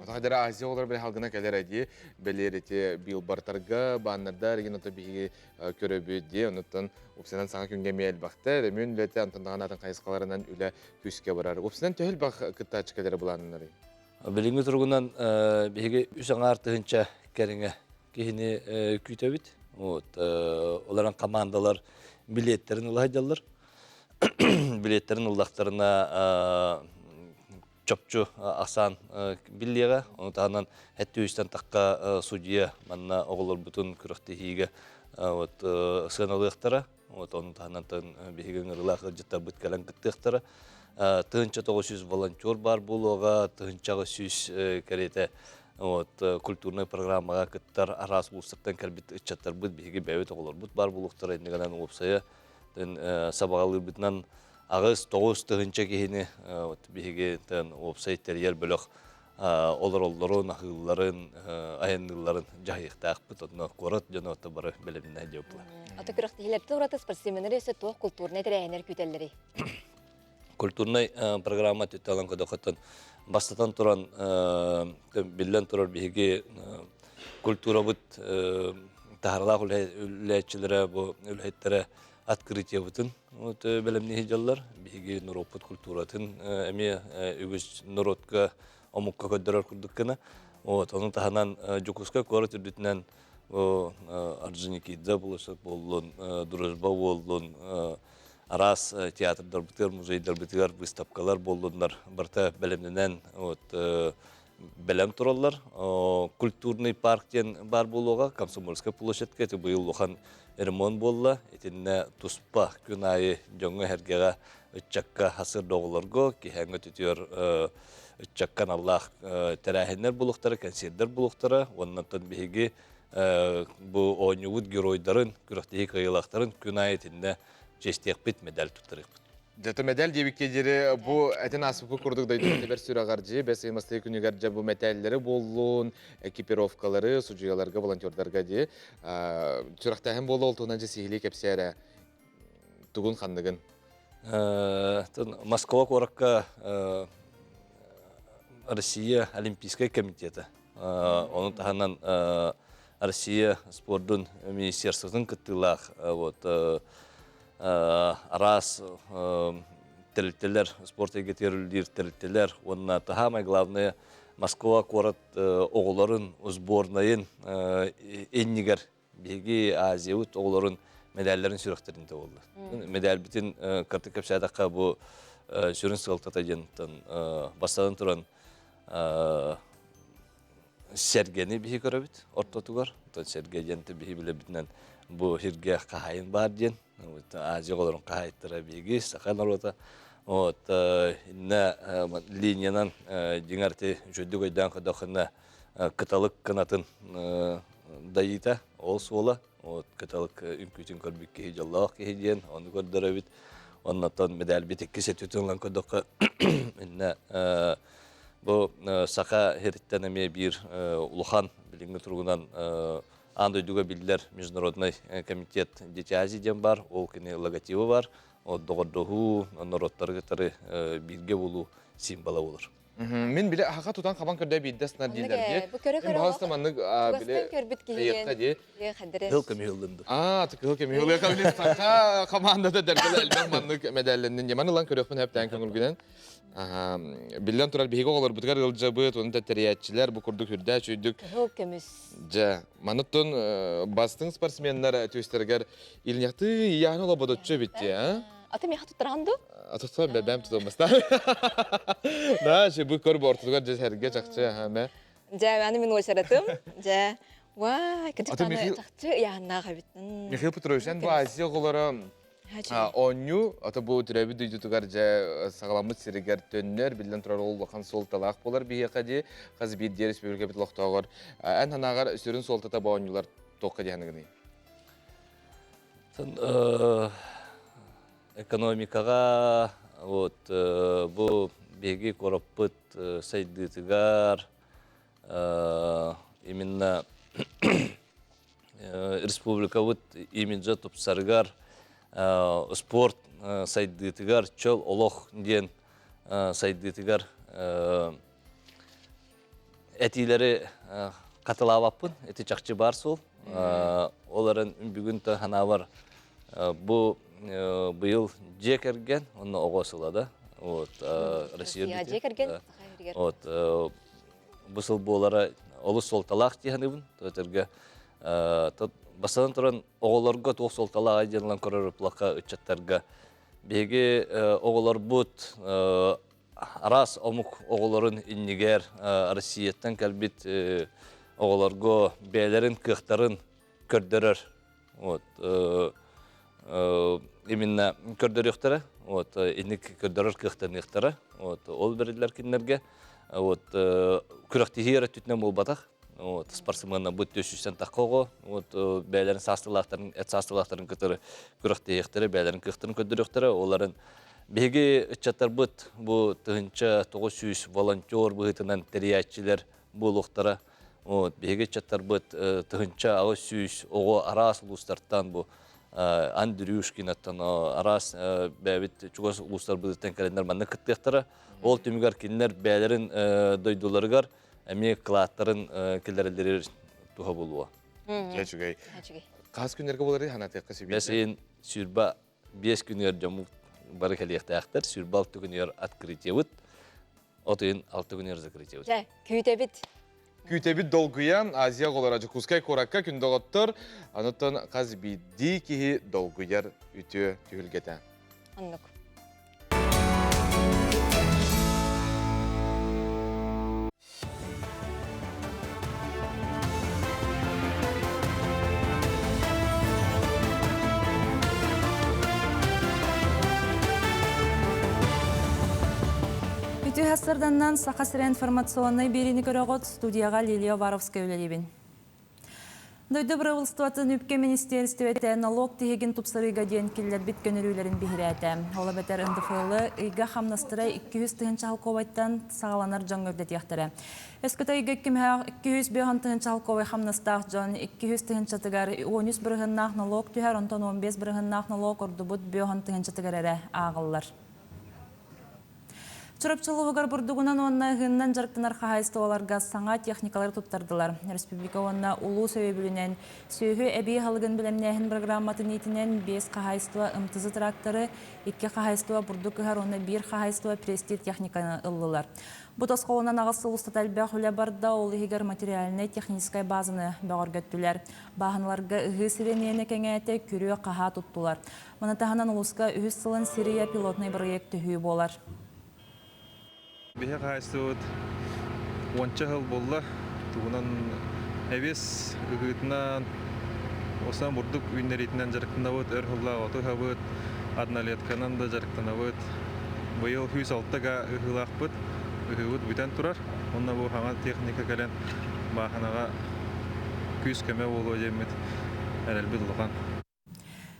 Speaker 1: Отахдара Азия оҕолоро били халгына кэлэр дии, бэлиэр ити билбортарга, баннердар игин ото биһиги көрөбүт дии, онуттан упсанан саҥа күҥҥэ эмиэ элбэхтэр, эмиэ үлэтэ онтон даҕаны атын хайысхаларынан үлэ күүскэ барар. Упсанан төһө элбэх кыттааччы кэлэрэ былааннанарый?
Speaker 3: Билиҥҥи туругунан биһиги үс аҥаар тыһыынча кэриҥэ киһини күүтэбит. Вот, олорон командалар билиэттэрин ыла сылдьаллар. Билиэттэрин ыллахтарына чопчу ахсаан биллиэҕэ. Ону таһынан хэттүүстэн тахха судьуйа манна оҕолорбутун күрэхтэһиигэ вот сыаналыахтара. Вот ону таһынан биһиги ыҥырыылаах ыалдьыттарбыт кэлэн кыттыахтара. 1900 волонтер баар буолуоҕа, 1900 кэриэтэ вот, культурнай программаҕа кыттар араас улуустартан кэлбит ыччаттарбыт, биһиги бэйэбит оҕолорбут баар буолуохтара. Иннигэнэн уопсайа сабаҕалыырбытынан 8-9 тыһыынча киһини вот, биһиги уопсай тэрийэр бөлөх олороллорун, аһыылларын, айанныылларын дьаһайыахтаахпыт. Онно куорат дьоно бары бэлэмнээх дьыала.
Speaker 2: Ата күрэхтэһиилэртэн ураты спортсменнар өссө туох культурнай тэрээһиннэр күүтэллэрий?
Speaker 3: Культурнай программа түтталан көдөхөттөн бастатан туран биллэн турар биһиги культурабыт таһаралаах үлэчилэрэ бу үлэһиттэрэ открытиебытын вот бэлэмнии сылдьаллар. Биһиги норуоппут культуратын эмиэ үгүс норуотка омукка көрдөрөр курдук гына. Вот, ону таһынан Дьокуускай куорат үрдүтүнэн Орджоникидзе площадь буоллун, Дружба буоллун, араас театрдарбытыгар, музейдарбытыгар выставкалар буоллуннар барыта бэлэмнэнэн вот бэлэм тураллар. Культурный парк диэн баар буолуоҕа, Комсомольская площадка, ити быйыл улахан ремонт буолла. Итиннэ туспа күн аайы дьоҥҥо-сэргэҕэ, ыччакка хасыр оҕолорго, киһээҥҥэ түтүөр ыччакка аналлаах тэрээһиннэр буолуохтара, кэнсиэрдэр буолуохтара. Уонна биһиги бу оонньуубут геройдарын, күрэхтэһии кыайыылаахтарын күн аайы итиннэ чиэстиэхпит, медаль туттарыахпыт.
Speaker 1: Дьэ, мэдэл диэбиккэ диэри бу этин ааспыкка курдук дойду тэбэр сүрэҕэр дьиэ бэс ыймастыы күнүгэр дьэ бу мэтээллэри буоллун, экипировкалары, судьуйаларга, волонтердарга дии сүрэхтээһин буолла ол туһунан дьэ сиһилии кэпсээ тугун ханныгын.
Speaker 3: Москва куоракка Россия Олимпийскай комитета. Ону таһынан Россия спордун министерствотын кыттыылаах вот араас тэрилтэлэр, спорт эйгэтигэр үлэлиир тэрилтэлэр уонна самое главное Москва куорат оҕолорун сборнайын иннигэр биһиги Азиябыт оҕолорун медалларын сүрэхтэрин буолла. Медальбитин кыртык кэпсээтэххэ бу сүрүн сыалтата диэн бастатан туран сэргэни биһи көрөбүт ортотугар. Оттон сэргэ диэн биһи билэбитинэн бу сиргэ хаһайын баар диэн. Азия оҕолорун хаһайыттара биһиги, саха норуота. Вот, инна линиянан дьиҥэр ти үчүгдүк өйдөөн көрдөххүнэ кыталык кынатын дайыыта ол суола. Вот, кыталык үҥкүүтүн көрбүт киһи дьоллоох киһи диэн, ону көрдөрөбүт. Оннотон медальбит иккис өттүтүн ылан көрдөххө, инна Бу саха сириттэн эмиэ биир улахан билиҥҥи туругунан аан дойдуга биллэр международный комитет Дети Азии диэн бар, ол кини логотиба бар, доҕордоһуу, норуоттары кытары бииргэ буолуу символа болар.
Speaker 1: Мин биле аха тутан хабан көрдө биирдэ сынар дииллэр дии.
Speaker 2: Бу көрө
Speaker 1: Мин баҕаста маннык биле
Speaker 2: көрбүт киһиген.
Speaker 1: дии.
Speaker 3: Кыһыл көмүһүллүнду.
Speaker 1: Аа, кыһыл көмүһүллү кабили саха командата дэргэл элбэх маннык медалленнин. Яман ылан көрөхпүн хэптээн көҥүлгүнэн. Биллэн турар, биһиги оҕолорбутугар ыалдьабыт, уонна тэрийээччилэр бу курдук үрдээх үчүйдүк.
Speaker 2: Кыһыл көмүс.
Speaker 1: Дьэ, манытын бастыҥ спортсменнар түстэригэр илньахты ияны олободоччу эбит дии, а?
Speaker 2: Аты миэхэ туттараҕын дуу?
Speaker 1: Туттар бэбэм тутулмаста. Да, бу көр бортугар дьэ сэргэ чахчы мэ.
Speaker 2: Дьэ, аны мин уочаратым. Дьэ, вай, кырдьык чахчы ыйааһыннаах эбит.
Speaker 1: Михаил Петрович, эн бу Азия оҕолоро Оонньуу, ото бу төрөөбүт дойдутугар дьэ саҕаламмыт сиригэр төннөр, биллэн турар ол улахан суолталаах буолар биһиэхэ дии, хас биирдии республикабыт олохтооҕор. Эн санааҕар сүрүн суолтата бу оонньуулар туохха диэханыгыный?
Speaker 3: Экономикаҕа вот бу биһиги куораппыт сайдыытыгар именно республикабыт имиджа тупсарыгар, спорт сайдыытыгар, чөл олох диэн сайдыытыгар этиилэри хатылаабаппын. Ити чахчы баар суол. Ол эрэн бүгүн ханаабар бу быйыл дьиэ кэргэн, онно оҕо сыла да. Вот, Россия
Speaker 2: дьиэ кэргэн,
Speaker 3: Вот, бу сыл буолара олус суолталаах дии саныыбын. Төтөргө бастатан туран оҕолорго туох суолталааҕый диэн ылан көрөр ыплакка ыччаттарга биһиги оҕолорбут араас омук оҕолорун иннигэр Россияттан кэлбит оҕолорго бэйэлэрин кыахтарын көрдөрөр вот именно көрдөрүөхтэрэ вот инник көрдөрөр кыахтаныахтара вот ол бэриллэр кинилэргэ вот күрэхтэһии эрэ өттүтүнэн буолбатах вот спортсменна бу түс тахха оҕо вот бэйэлэрин саастылаахтарын эт саастылаахтарын кытары күрэхтэһиэхтэрэ бэйэлэрин кыахтарын көрдөрүөхтэрэ оларын биһиги ыччаттарбыт бу 1900 волонтер быһыытынан тэрийээччилэр буолуохтара Вот, биһиги ыччаттарбыт 1800 оҕо араас улуустартан бу Андрюшкинаттан араас бэйэбит чугас улуустарбытыттан кэлэннэр манна кыттыахтара. Ол түмүгэр кинилэр бэйэлэрин дойдуларыгар эмиэ кылааттарын киллэрэллэригэр туһа буолуо.
Speaker 1: Үчүгэй. Хас күннэргэ буоларый ханатыахха сөбүй?
Speaker 3: Бэс ыйын 25 күнүгэр дьоммут бары кэлиэхтээхтэр. 26 күнүгэр открытиебыт. От ыйын 6 күнүгэр закрытиебыт.
Speaker 2: Дьэ, күүтэбит.
Speaker 1: Күүтэбит долгуйан Азия оҕолоро Дьокуускай куоракка күн доҕоттор, онтон хас биирдии киһи долгуйар үтүө түһүлгэтэ.
Speaker 2: Оннук.
Speaker 5: Үтүө сарсыарданнан Саха сирэ информационнай биэриини көрөҕүт студияҕа Лилия Уваровская үлэлиибин. Дойду бырабыылыстыбатын үпкэ министиэристибэтэ налог тиһигин тупсарыыга диэн киллэрбит көнөрүүлэрин биһирээтэ. Ол эбэтэр НДФЛ ыйга хамнастара 200 тыһыынча халковайтан саҕаланар дьоҥҥо үрдэтиэхтэрэ. Өскөтө ыйга 205 тыһыынча халковай хамнастаах дьон 200 тыһыынчатыгар 13 бырыһыннаах налог түһэр, онтон 15 бырыһыннаах налог ордубут 5 тыһыынчатыгар эрэ ааҕыллар. Чурапчы улууһугар бурдугунан уонна ыһыыннан дьарыктанар хаһаайыстыбаларга саҥа техникалары туттардылар. Республика уонна улуус өйөбүлүнэн сүөһү эбии аһылыгын бэлэмнээһин программатын иитинэн биэс хаһаайыстыба МТЗ тракторы, икки хаһаайыстыба бурдук ыһар уонна биир хаһаайыстыба пресстиир техниканы ыллылар. Бу тосхолунан аҕыс сыл устата элбэх үлэ барда, ол иһигэр материальнай-техническай базаны бөҕөргөттүлэр. Бааһыналарга ыһыы сириэниэнэ кэҥээтэ, күрүө-хаһаа туттулар. Маны таһынан улууска үһүс сылын Сирия пилотнай бырайыак төһүү буолар.
Speaker 6: Биһи хаһаайыстыбабыт уонча сыл буолла. Тугунан эбиэс ыһыытынан, основном бурдук үүннэриитинэн дьарыктанабыт, өр сыллаах оту ыһабыт, однолетканан да дьарыктанабыт. Быйыл 106 га ыһыылаахпыт, ыһыыбыт бүтэн турар. Уонна бу саҥа техника кэлэн бааһынаҕа күүс-көмө буолуо диэммит эрэлбит улахан.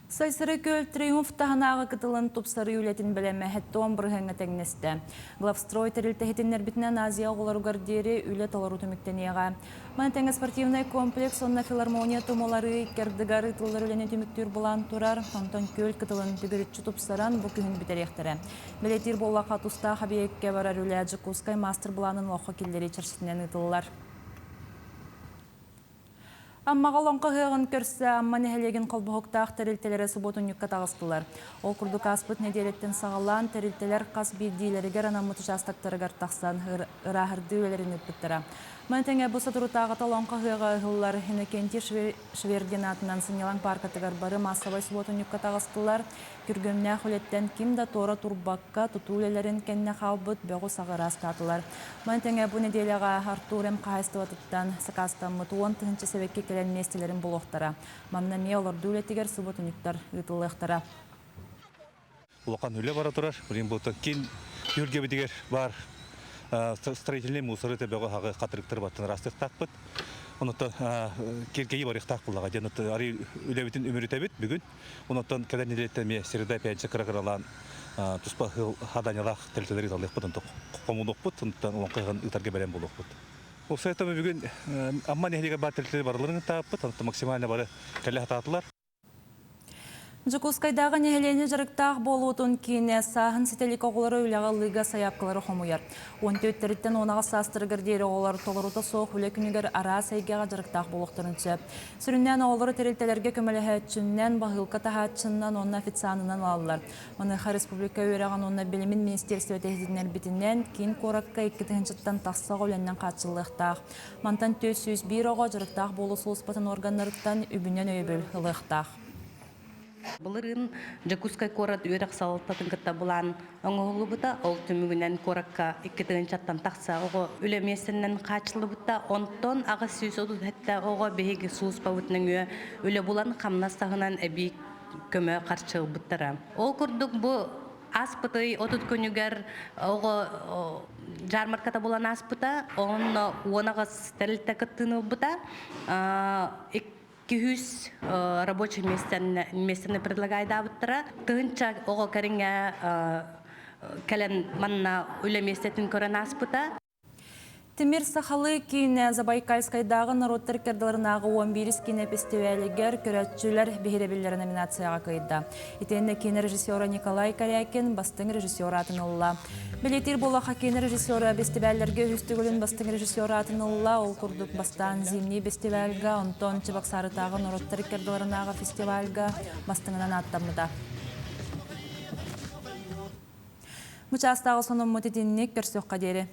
Speaker 5: Сайсары күөл Триумф таһынааҕы кытылын тупсарыы үлэтин бэлэмэ хэттон бырыһыаҥҥа тэҥнэстэ. Главстрой тэрилтэ иһитиннэрбитинэн Азия оҕолоругар диэри үлэ толору түмүктэниэҕэ. Маны тэҥэ спортивнай комплекс уонна филармония тумулары икки ардыгар ыытыллар үлэни түмүктүүр былаан турар. Онтон күөл кытылын төгүрүччү тупсаран бу күһүн бүтэриэхтэрэ. Бэлиэтиир буоллахха, тустаах эбийиэккэ барар үлэ Дьокуускай мастер-былаанын олоххо киллэрии чэрчитинэн ыытыллар. Аммаҕа Олоҥхо ыһыаҕын көрсө Амма нэһилиэгин холбоһуктаах тэрилтэлэрэ субуотунньукка таҕыстылар. Ол курдук ааспыт нэдиэлэттэн саҕалаан тэрилтэлэр хас биирдиилэригэр анаммыт учаастактарыгар тахсан ырааһырдыы үлэлэрин ыыппыттара. Маны тэҥэ бу соторутааҕыта Олоҥхо ыһыаҕа ыһыллар Иннокентий Швердин аатынан сынньалаҥ пааркатыгар бары маассабай субуотунньукка таҕыстылар. Күргүөмнээх үлэттэн ким да туора турбакка, тутуу үлэлэрин кэннэ хаалбыт бөҕү-саҕы ыраастаатылар. Маны тэҥэ бу нэдиэлэҕэ Артур М хаһаайыстыбатыттан сакаастаммыт 10 000 сэбэкки кэлэн миэстэлэрин булуохтара. Манна эмиэ олордуу үлэтигэр субуотунньуктар ыытыллыахтара.
Speaker 7: Улахан үлэ бара турар. Билигин бу киин түһүлгэбитигэр баар строительный мусоры төбөҕө хаҕы хатырыктар баттан ыраастыахтаахпыт. Онуттан киркэйи барыахтаах буллаҕа диэн арый үлэбитин үмүрүтэбит бүгүн. Онуттан кэлэр нэдиэлэттэн эмиэ среда пятница кыра-кыралаан туспа хадаанньалаах тэрилтэлэри ыыталлыахпыт, онтон хомунуохпут, онтон олоҥхо ыһыаҕын ыытарга бэлэм буолуохпут. Уопсайынан бүгүн Амма нэһилиэгэр баар тэрилтэлэри барыларын ыытааппыт, онтон максимально бары кэлэ сатаатылар.
Speaker 5: Дьокуускайдааҕы нэһилиэнньэ дьарыктаах буолуутун киинэ сааһын ситэ илик оҕолору үлэҕэ ылыыга сайаапкалары хомуйар. 14-тэриттэн 18 саастарыгар диэри оҕолор толорута суох үлэ күнүгэр араас эйгэҕэ дьарыктаах буолуохтарын сөп. Сүрүннээн оҕолору тэрилтэлэргэ көмөлөһөөччүннэн, баһыылка таһааччыннан уонна официанынан ылаллар. Маныаха республика үөрэҕин уонна билимин министиэристибэтэ иһитиннэрбитинэн, киин куоракка 2 тыһыынчаттан тахса оҕо үлэннэн хааччыллыахтаах. Мантан 401 оҕо дьарыктаах буолуу сулууспатын органнарыттан үбүнэн өйөбүл ылыахтаах.
Speaker 8: Былырыын Дьокуускай куорат үөрэх салалтатын кытта былаан оҥоһуллубута. Ол түмүгүнэн куоракка 2 тыһыынчаттан тахса оҕо үлэ миэстэнэн хааччыллыбыта. Онтон 837 оҕо биһиги сулууспабыт нөҥүө үлэ булан хамнас таһынан эбии көмө харчы ылбыттара. Ол курдук бу ааспыт ый 30 күнүгэр оҕо жармарката булан ааспыта. Онно 18 тэрилтэ кыттыыны ылбыта. 200 рабочий местаны предлагайдаабыттара. Тыһынча оҕо кэриҥэ кэлэн манна үлэ миэстэтин көрөн ааспыта.
Speaker 5: Тимир сахалыы киинэ Забайкальскайдааҕы норуоттар ыккардыларынааҕы 11 киинэ фестивалигэр көрөөччүлэр биһирэбиллэрэ номинацияҕа кыайда. Итиэннэ киинэ режиссера Николай Корякин бастыҥ режиссер аатын ылла. Бэлиэтиир буоллахха киинэ режиссера бэстибээллэргэ үһүс төгүлүн бастыҥ режиссер аатын ылла. Ол курдук бастаан Зимний фестивальга, онтон Чебоксарытааҕы норуоттар ыккардыларынааҕы фестивальга бастыҥынан ааттаммыта. Бу чаастааҕы сонуммут итинник көрсүөххэ диэри.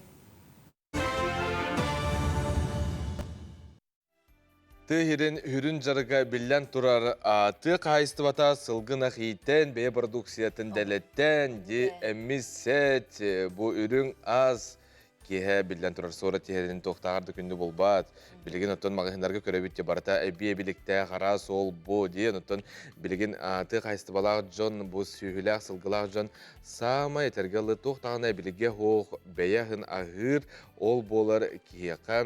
Speaker 1: Тыа сирин үрүн дьарыга биллэн турар тыа хаһаайыстыбата сылгы-ынах иитэн, бэйэ продукциятын дэлэттэн, ди эмис сет, бу үрүҥ ас киэһэ биллэн турар суора тиһэрин туохтааҕар да күндү буолбат. Билигин оттон маҕаһыыннарга көрөбүт те барыта эбиэ биликтээх араас ол бу диэн оттон билигин тыа хаһаайыстыбалаах дьон бу сүөһүлээх сылгылаах дьон саамай этэргэ ылы туох даҕаны эбилигэ суох бэйэ аһын аһыыр ол буолар киһиэхэ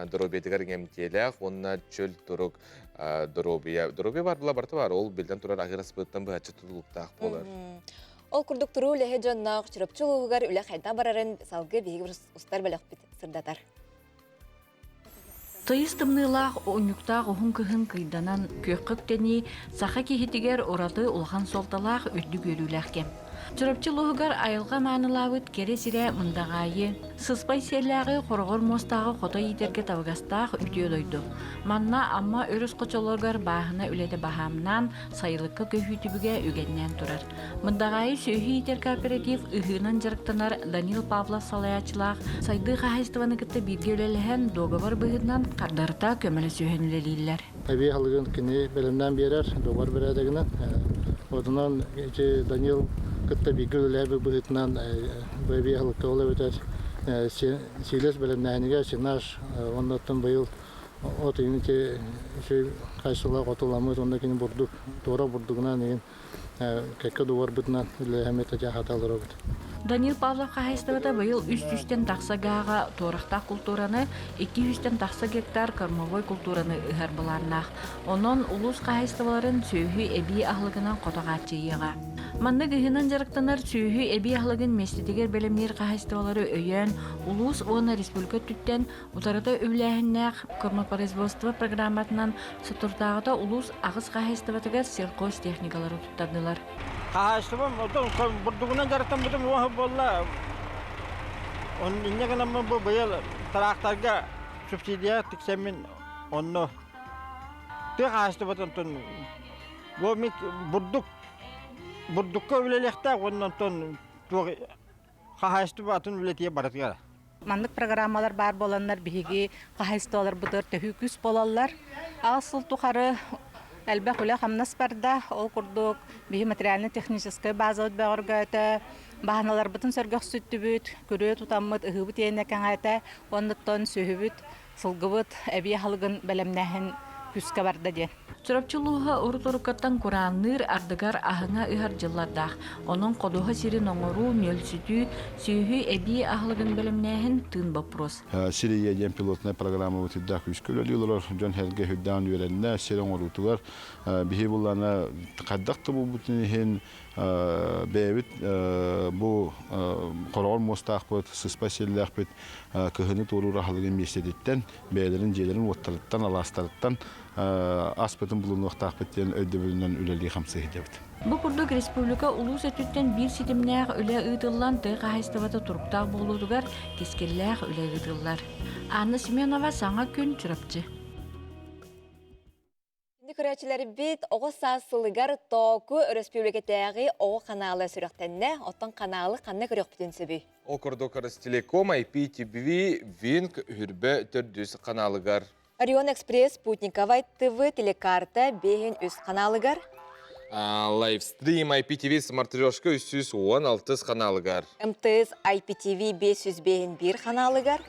Speaker 1: доруобуйатыгар иҥэмтиэлээх уонна чөл турук доруобуйа доруобуйа бар була барыта бар ол биллэн турар аһыыр аспытыттан быһаччы тутулуктаах буолар.
Speaker 2: Ол курдук туруу үлэһит дьонноох Чурапчы улууһугар үлэ хайдах барарын салгыы биһиги устар бөлөхпүт сырдатар.
Speaker 9: Тыйыс тымныылаах унньуктаах уһун кыһын кыйданан күөххэ үктэнии саха киһитигэр ураты улахан суолталаах үрдүк үөрүүлээх кэм. Чурапчы улууһугар айылҕа маанылаабыт кэрэ сирэ Мындаҕаайы, сыспай сиэллээҕи хороҕор муостааҕы хото иитэргэ табыгастаах үтүө дойду. Манна Амма өрүс хочолоругар бааһына үлэтэ баһаамнаан, сайылыкка көһүү түбүгэ үгэннээн турар. Мындаҕаайы сүөһү иитэр кооператив ыһыынан дьарыктанар Данил Павлов салайааччылаах сайдыы хаһаайыстыбаны кытта бииргэ үлэлэһэн, дуогабар быһыытынан хардарыта көмөлөсүһэн үлэлииллэр.
Speaker 10: Эбии аһылыгын кини бэлэмнээн биэрэр, дуогабар бэрээдэгинэн. Отунан ити Данил кытта бииргэ үлэлээбит быһыытынан бу эбии аһылыкка ол эбэтэр сиилэс бэлэмнээһинигэр сенаж уонна оттон быйыл от ыйын ити үчүгэй хаачыстыбалаах отуламмыт уонна кини бурдук туора бурдугунан игин кэккэ дуобарбытынан үлэлэһэммит дьаһата олоробут.
Speaker 9: Данил Павлов хаһаайыстыбата быйыл үс сүүстэн тахса гааҕа туорахтаах култуураны, 200-тэн тахса гектар кормовой култуураны ыһар былааннаах. Онон улуус хаһаайыстыбаларын сүөһү эбии аһылыгынан хото хааччыйыаҕа. Маннык ыһыынан дьарыктанар сүөһү эбии аһылыгын миэстэтигэр бэлэмниир хаһаайыстыбалары өйөөн, улуус уонна республика өттүттэн Утарыта үбүлээһиннээх кормопроизводство программатынан соторутааҕыта улуус аҕыс хаһаайыстыбатыгар сельхозтехникалары туттардылар.
Speaker 13: Хаһаайыстыбам отон бурдугунан дьарыктаммытым уоһу буолла. Инньэ гынаммын бу быйыл тыраахтарга субсидия тиксэммин онно тыа хаһаайыстыбатын бу мин бурдук бурдукка үлэлиэхтээх уонна онтон туох хаһаайыстыба атын үлэтигэр барытыгар.
Speaker 8: Маннык программалар баар буоланнар биһиги хаһаайыстыбаларбытыгар төһүү күүс буолаллар. Аҕыс сыл тухары элбэх үлэ-хамнас барда. Ол курдук биһи материально-техническэй базабыт бөҕөргөөтө, баһаналарбытын сөргөхсүттүбүт, күрүө тутаммыт, ыһыыбыт иэнэ кэҥээтэ, уоннуттан сүөһүбүт, сылгыбыт эбии аһылыгын бэлэмнээһин күүскэ барда диэн.
Speaker 9: Чурапчы улууһа урут-уруккаттан кураанныыр, ардыгар аһыҥа ыһар дьыллардаах. Онон ходуһа сирин оҥоруу, нүөлсүтүү, сүөһү эбии аһылыгын бэлэмнээһин тыын боппуруос.
Speaker 14: Сир ийэ диэн пилотнай программабыт үрдээх күүскэ үлэлии олорор. Дьон сэргэ үрдээн үөрэннэ, сир оҥоруутугар биһи буллана хайдах да буолбутун иһин бэйэбит бу хороҕор муостаахпыт, сыспай сиэллээхпит кыһыны туоруур аһылыгын миэстэтиттэн, бэйэлэрин дьиэлэрин уоттарыттан, алаастарыттан аспытын булунуохтаахпыт диэн өйдөбүлүнэн үлэлии-хамсыы сылдьабыт.
Speaker 9: Бу курдук республика улуус өттүттэн биир ситимнээх үлэ ыытыллан тыа хаһаайыстыбата туруктаах буолуутугар кэскиллээх үлэ ыытыллар. Анна Семенова, Саҥа күн, Чурапчы.
Speaker 2: Күндү көрөөччүлэрбит оҕо саас сылыгар Тооку өрөспүүбүлүкэтээҕи оҕо ханаала сүрэхтэннэ. Оттон ханаалы ханна көрүөхпүтүн сөбүй?
Speaker 1: Ол курдук Ростелеком IPTV Wink Хүрбэ төрдүс ханаалыгар.
Speaker 2: Орион Экспресс спутниковай ТВ телекарта бэһин үс ханаалыгар.
Speaker 1: Лайвстрим IPTV смартрешка 316 ханаалыгар.
Speaker 2: МТС IPTV 505 ханаалыгар.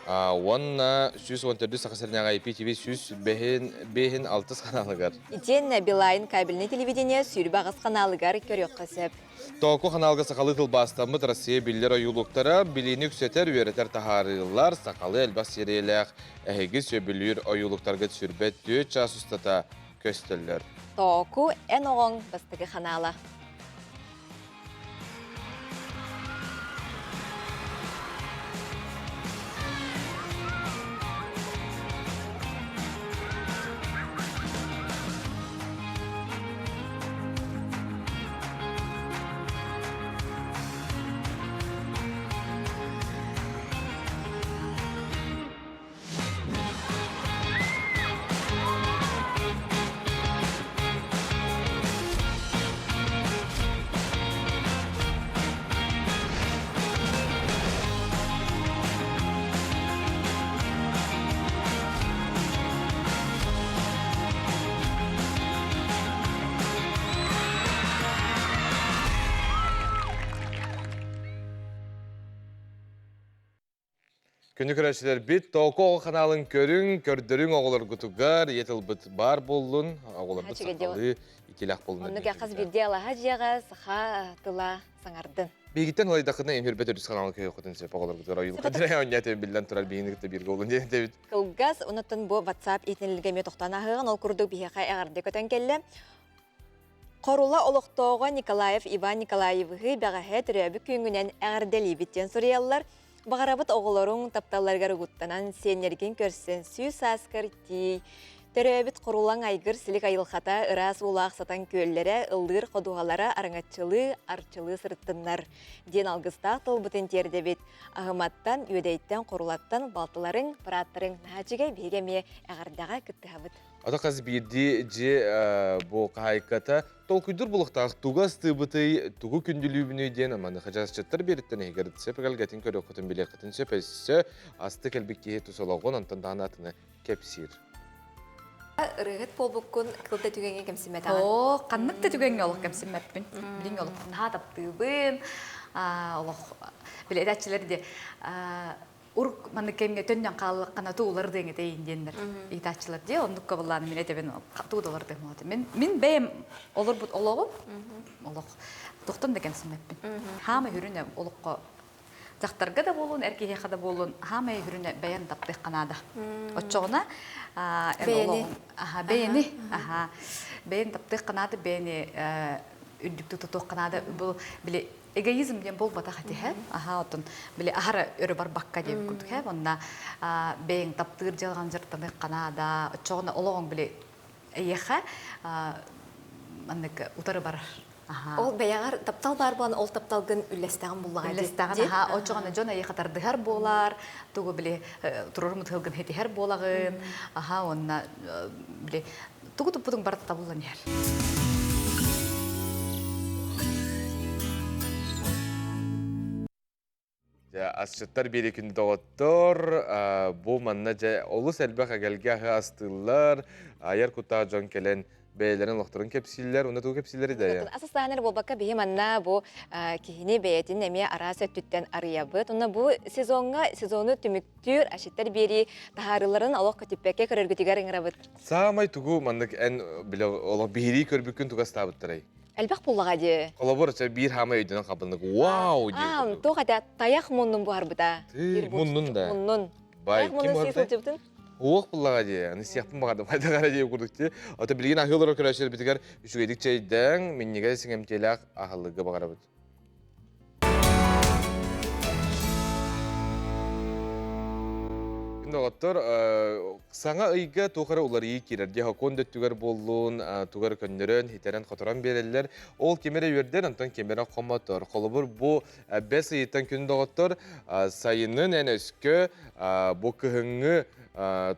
Speaker 1: Уонна 114 Саха сиринээҕи IPTV 105 алтыс ханаалыгар.
Speaker 2: Итиэннэ Билайн кабельнай телевидение 28 ханаалыгар көрүөххэ сөп.
Speaker 1: Тооку ханаалга сахалыы тылбаастаммыт Россия биллэр ойуулуктара билиини үксэтэр, үөрэтэр таһаарыылар, сахалыы элбэх сиэриэлээх эһиги сөбүлүүр ойуулуктаргыт сүрбэт түөрт чаас устата көстөллөр.
Speaker 2: Тооку эн оҕоҥ бастакы ханаала.
Speaker 1: Күндү көрөөччүлэрбит, Тооку оҕо ханаалын көрүҥ, көрдөрүҥ оҕолоргутугар ийэ тылбыт баар буоллун, оҕолорбут сахалыы итилээх буоллун.
Speaker 2: Оннук хас биирдии алаһа дьиэҕэ саха тыла саҥардын.
Speaker 1: Биһигиттэн ылайдаххына имһирбэт өрүс ханаалын көйөххүтүн сөп оҕолоргутугар ойуулук оонньоото биллэн турар биһигини кытта бииргэ буолун диэн этэбит.
Speaker 2: Кылгас, онуттан бу WhatsApp иитинэлгэ эмиэ тохтоон аһыаҕын, ол курдук биһиэхэ эҕэрдэ көтөн кэллэ. Хорула олохтооҕо Николаев Иван Николаевиһы бэҕэһээ төрөөбүт күҥҥүнэн эҕэрдэлиибит диэн суруйаллар. Баҕарабыт оҕолоруҥ тапталларыгар угуттанан, сиэннэргин көрсөн сүүс сааскар тиий. Төрөөбүт Хорулаҥ айгыр силик айылҕата, ыраас уулаах сатаҥ күөллэрэ, ыллыыр ходуһалара араҥаччылыы, арчылыы сырыттыннар диэн алгыстаах тылбытын тиэрдэбит. Аһыматтан, Үөдэйтэн, Хорулаттан балтыларыҥ, бырааттарыҥ наһаа үчүгэй биһиги эмиэ эҕэрдэҕэ кыттыһабыт.
Speaker 1: Ото хас биирдии дьиэ бу хаһаайката толкуйдуур булуктаах тугу астыыбытый, тугу күндүлүүбүнүй диэн маныаха дьаһасчыттар биэриттэн иһигэр сөп эгэлгэтин көрүөххүтүн билиэххитин сөп өссө асты кэлбит киһи тус олоҕун онтон даҕаны атыны кэпсиир.
Speaker 2: Ырыаһыт буолбуккун кыл да түгэҥҥэ кэмсиммэтэҕин?
Speaker 12: Оо, ханнык да түгэҥҥэ олох кэмсиммэппин. Билиҥ олох наһаа таптыыбын. Олох били этээччилэр де урук маннык кэмҥэ төннөн хааллаххына туулар дыаҥ этэйин диэннэр ыйытааччылар дии оннукка былаан мин этэбин туу да олордым мин мин бэйэм олорбут олоҕум олох тохтон да кэмсиммэппин хаама хүрүнэ олоххо Дьахтарга да буоллун, эр киһиэхэ да буоллун, хаамай хүрүнэ бэйэн таптыахха наада. Оччоҕуна
Speaker 2: Бэйэни.
Speaker 12: Аха, бэйэни. Аха. Бэйэн таптыахха наада, бэйэни үрдүктүү тутуохха наада. Бу били эгоизм диэн буолбатах этиһэ. Аха, оттон били аһара өрө барбакка диэн курдук һэ. Онна бэйэҥ таптыыр дьыалаҕын дьарыктаныахха наада. Оччоҕуна олоҕуҥ били эйиэхэ маннык утары барар.
Speaker 2: Ол бэйэҕэр таптал баар буолан, ол тапталгын үллэстэҕин буллаҕа
Speaker 12: Үллэстэҕин, аха, оччоҕуна дьон эйиэхэ тардыһар буолар, тугу били турар мытыһылгын хитиһэр буолаҕын, аха, уонна били тугу туппутуҥ барыта табыллан иһэр.
Speaker 1: Дьэ, асчыттар биэрикин доҕоттор, бу манна дьэ олус элбэх эгэлгэ аһы астыыллар, айар куттаах дьон кэлэн бэйэлэрин олохторун кэпсииллэр, уонна тугу кэпсииллэр идэйэ?
Speaker 2: Асастаанар буолбакка биһи манна бу киһини бэйэтин эмиэ араас өттүттэн арыйабыт. Онно бу сезоҥҥа сезону түмүктүүр асчыттар биэрии таһаарыыларын олох көтүппэккэ көрөргүтүгэр ыҥырабыт.
Speaker 1: Саамай тугу маннык эн билэ олох биһирии көрбүккүн туга астаабыттарай?
Speaker 2: Элбэх буллаҕа дии.
Speaker 1: Холобур, биир хаамай өйдөнөн хабыннык вау дии.
Speaker 2: Туох этэ тайах муннун буһарбыта.
Speaker 1: Муннун да.
Speaker 2: Муннун.
Speaker 1: Бай,
Speaker 2: Тайах муннун сии сылдьыбытын?
Speaker 1: Уох буллаҕа дии. Аны сиэхпин баҕардым хайдах эрэ дии курдук дии. Ото билигин аһыы олорор көрөөччүлэрбитигэр үчүгэйдик чэйдээн, минньигэс иҥэмтиэлээх аһылыгы баҕарабыт. Доҕоттор, саҥа ыйга туох эрэ уларыйыы киирэр. Дьэ, да өттүгэр буоллун, тугу эрэ көннөрөн, хитэрэн-хоторон биэрэллэр. Ол ким эрэ үөрдэр, онтон ким эрэ хомотор. Холобур, бу бэс ыйыттан күн доҕоттор, сайынын эн өскө бу кыһыҥҥы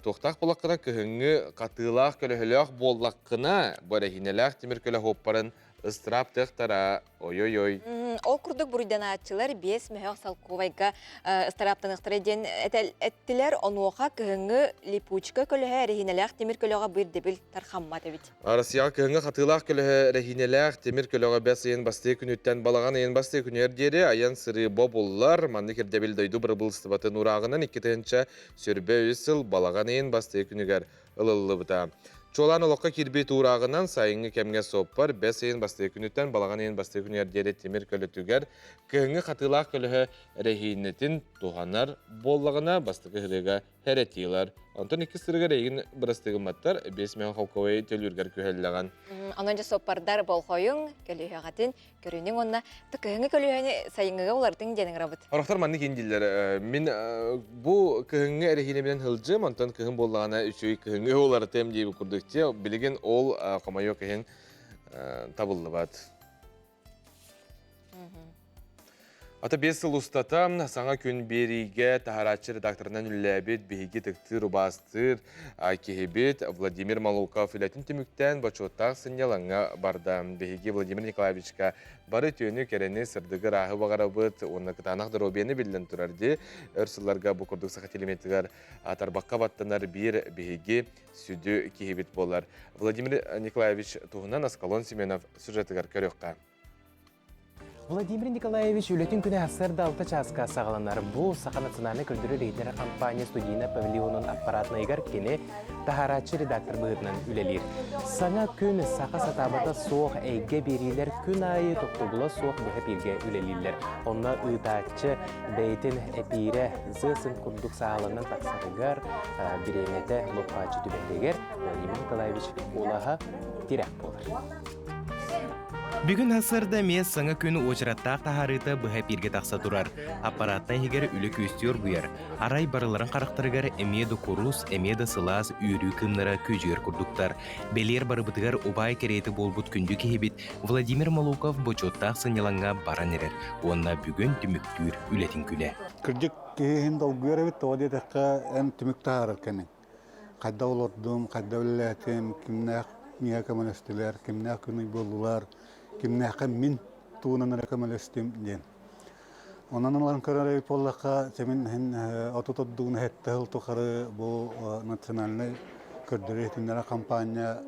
Speaker 1: туохтаах буоллаххына, кыһыҥҥы хатыылаах, көлөһөлөөх буоллаххына, бу эрэһиинэлээх тимир көлө хуоппарын Ыстыраап тыахтара, ой-ой-ой.
Speaker 2: Ол курдук буруйданааччылар биэс мөһөх солкуобайга ыстарааптаныахтара диэн эттилэр. Онуоха кыһыҥҥы липучка көлөһө эрэһиинэлээх тимир көлөҕө быырдыбыл тархаммат эбит.
Speaker 1: Россияҕа кыһыҥҥы хатыылаах көлөһө эрэһиинэлээх тимир көлөҕө бэс ыйын бастыы күнүттэн балаҕан ыйын бастыы күнүгэр диэри айан сырыы бобуллар. Маннык ирдэбил дойду бырабыылыстыбатын урааҕынан 2023 сыл балаҕан ыйын бастыы күнүгэр ылыллыбыта. Чуолаан олоххо киирбит уурааҕынан сайыҥҥы кэмҥэ суоппар бэс ыйын бастакы күнүттэн балаҕан ыйын бастакы күнүгэр диэри тимир көлөтүгэр кыһыҥҥы хатыылаах көлөһө эрэһиинэтин туһанар буоллаҕына бастакы сырыыга хэрэтиилэр. Онтон иккис сырыыга эйигин бырастыгымматтар 5 мөл холковой төлүүргэр күһэллэҕин.
Speaker 2: Онон дьэ суоппардар болҕойуҥ, көлүөһэҕитин көрүнүҥ уонна кыһыҥҥы көлүөһэни сайыҥҥыга уларытыҥ диэн ыҥырабыт.
Speaker 1: Орохтор маннык индиллэр. Мин бу кыһыҥҥы эрэһиинэбинэн сылдьыам, онтон кыһын буоллаҕына үчүгэй кыһыҥҥы уларытыам диэбит курдук. Билигин ол хомойуох иһин табыллыбат. Ата 5 сыл устата саҥа күн биэриигэ таһарааччы редакторынан үлэлээбит биһиги тыктыыр убаастыыр киһибит Владимир Малуков үлэтин түмүктээн бочуоттаах сынньалаҥҥа барда. Биһиги Владимир Николаевичка бары үтүөнү, кэрэни, сырдыгы, ырааһы баҕарабыт уонна кытаанах доруобуйаны биллэн турар дии. Өр сылларга бу курдук саха телеметигэр тарбахха баттанар биир биһиги сүдү киһибит буолар. Владимир Николаевич туһунан Аскалон Семенов сюжетыгар көрүөххэ.
Speaker 11: Владимир Николаевич үлэтин күнэ сарсыарда 6 чааска саҕаланар. Бу Саха национальнай көрдөрөр иһитиннэрэр компания студийна павильонун аппаратнайыгар кини таһаарааччы редактор быһыытынан үлэлиир. Саҥа күн саха сатаабата суох эйгэ биэриилэр күн аайы тохтобула суох быһа бииргэ үлэлииллэр. Онно ыытааччы бэйэтин эпиирэ зысын курдук сааланан тахсарыгар, бириэмэтэ лоппааччы түбэһэригэр Владимир Николаевич куолаһа тирэх буолар. Бүгүн сарсыарда эмиэ саҥа күн уочараттаах таһаарыыта быһа эпииргэ тахса турар. Аппарааттан иһигэр үлэ күөстүү оргуйар. Арай барыларын харахтарыгар эмиэ да курус, эмиэ да сылаас үөрүү кыымнара күөдьүйэр курдуктар. Бэлиэр барыбытыгар убаай кэриэтэ буолбут күндү киһибит Владимир Молуков бочуоттаах сынньалаҥҥа баран эрэр уонна бүгүн түмүктүүр үлэтин күнэ.
Speaker 15: Кырдьык киһи иһин долгуйар эбит, тоҕо диэтэххэ эн түмүк таһаарар кэмиҥ. Хайдах олордум, хайдах үлэлээтим, кимнээх миэхэ көмөлөстүлэр, кимнээх күн буоллулар, кимнээххэ мин тугунан эрэ көмөлөстүм диэн. Онон ылан көрөр эбит буоллахха, сэмин иһин 30 ордугун сэттэ сыл тухары бу национальнай көрдөрүү иһитиннэрэр хампаанньа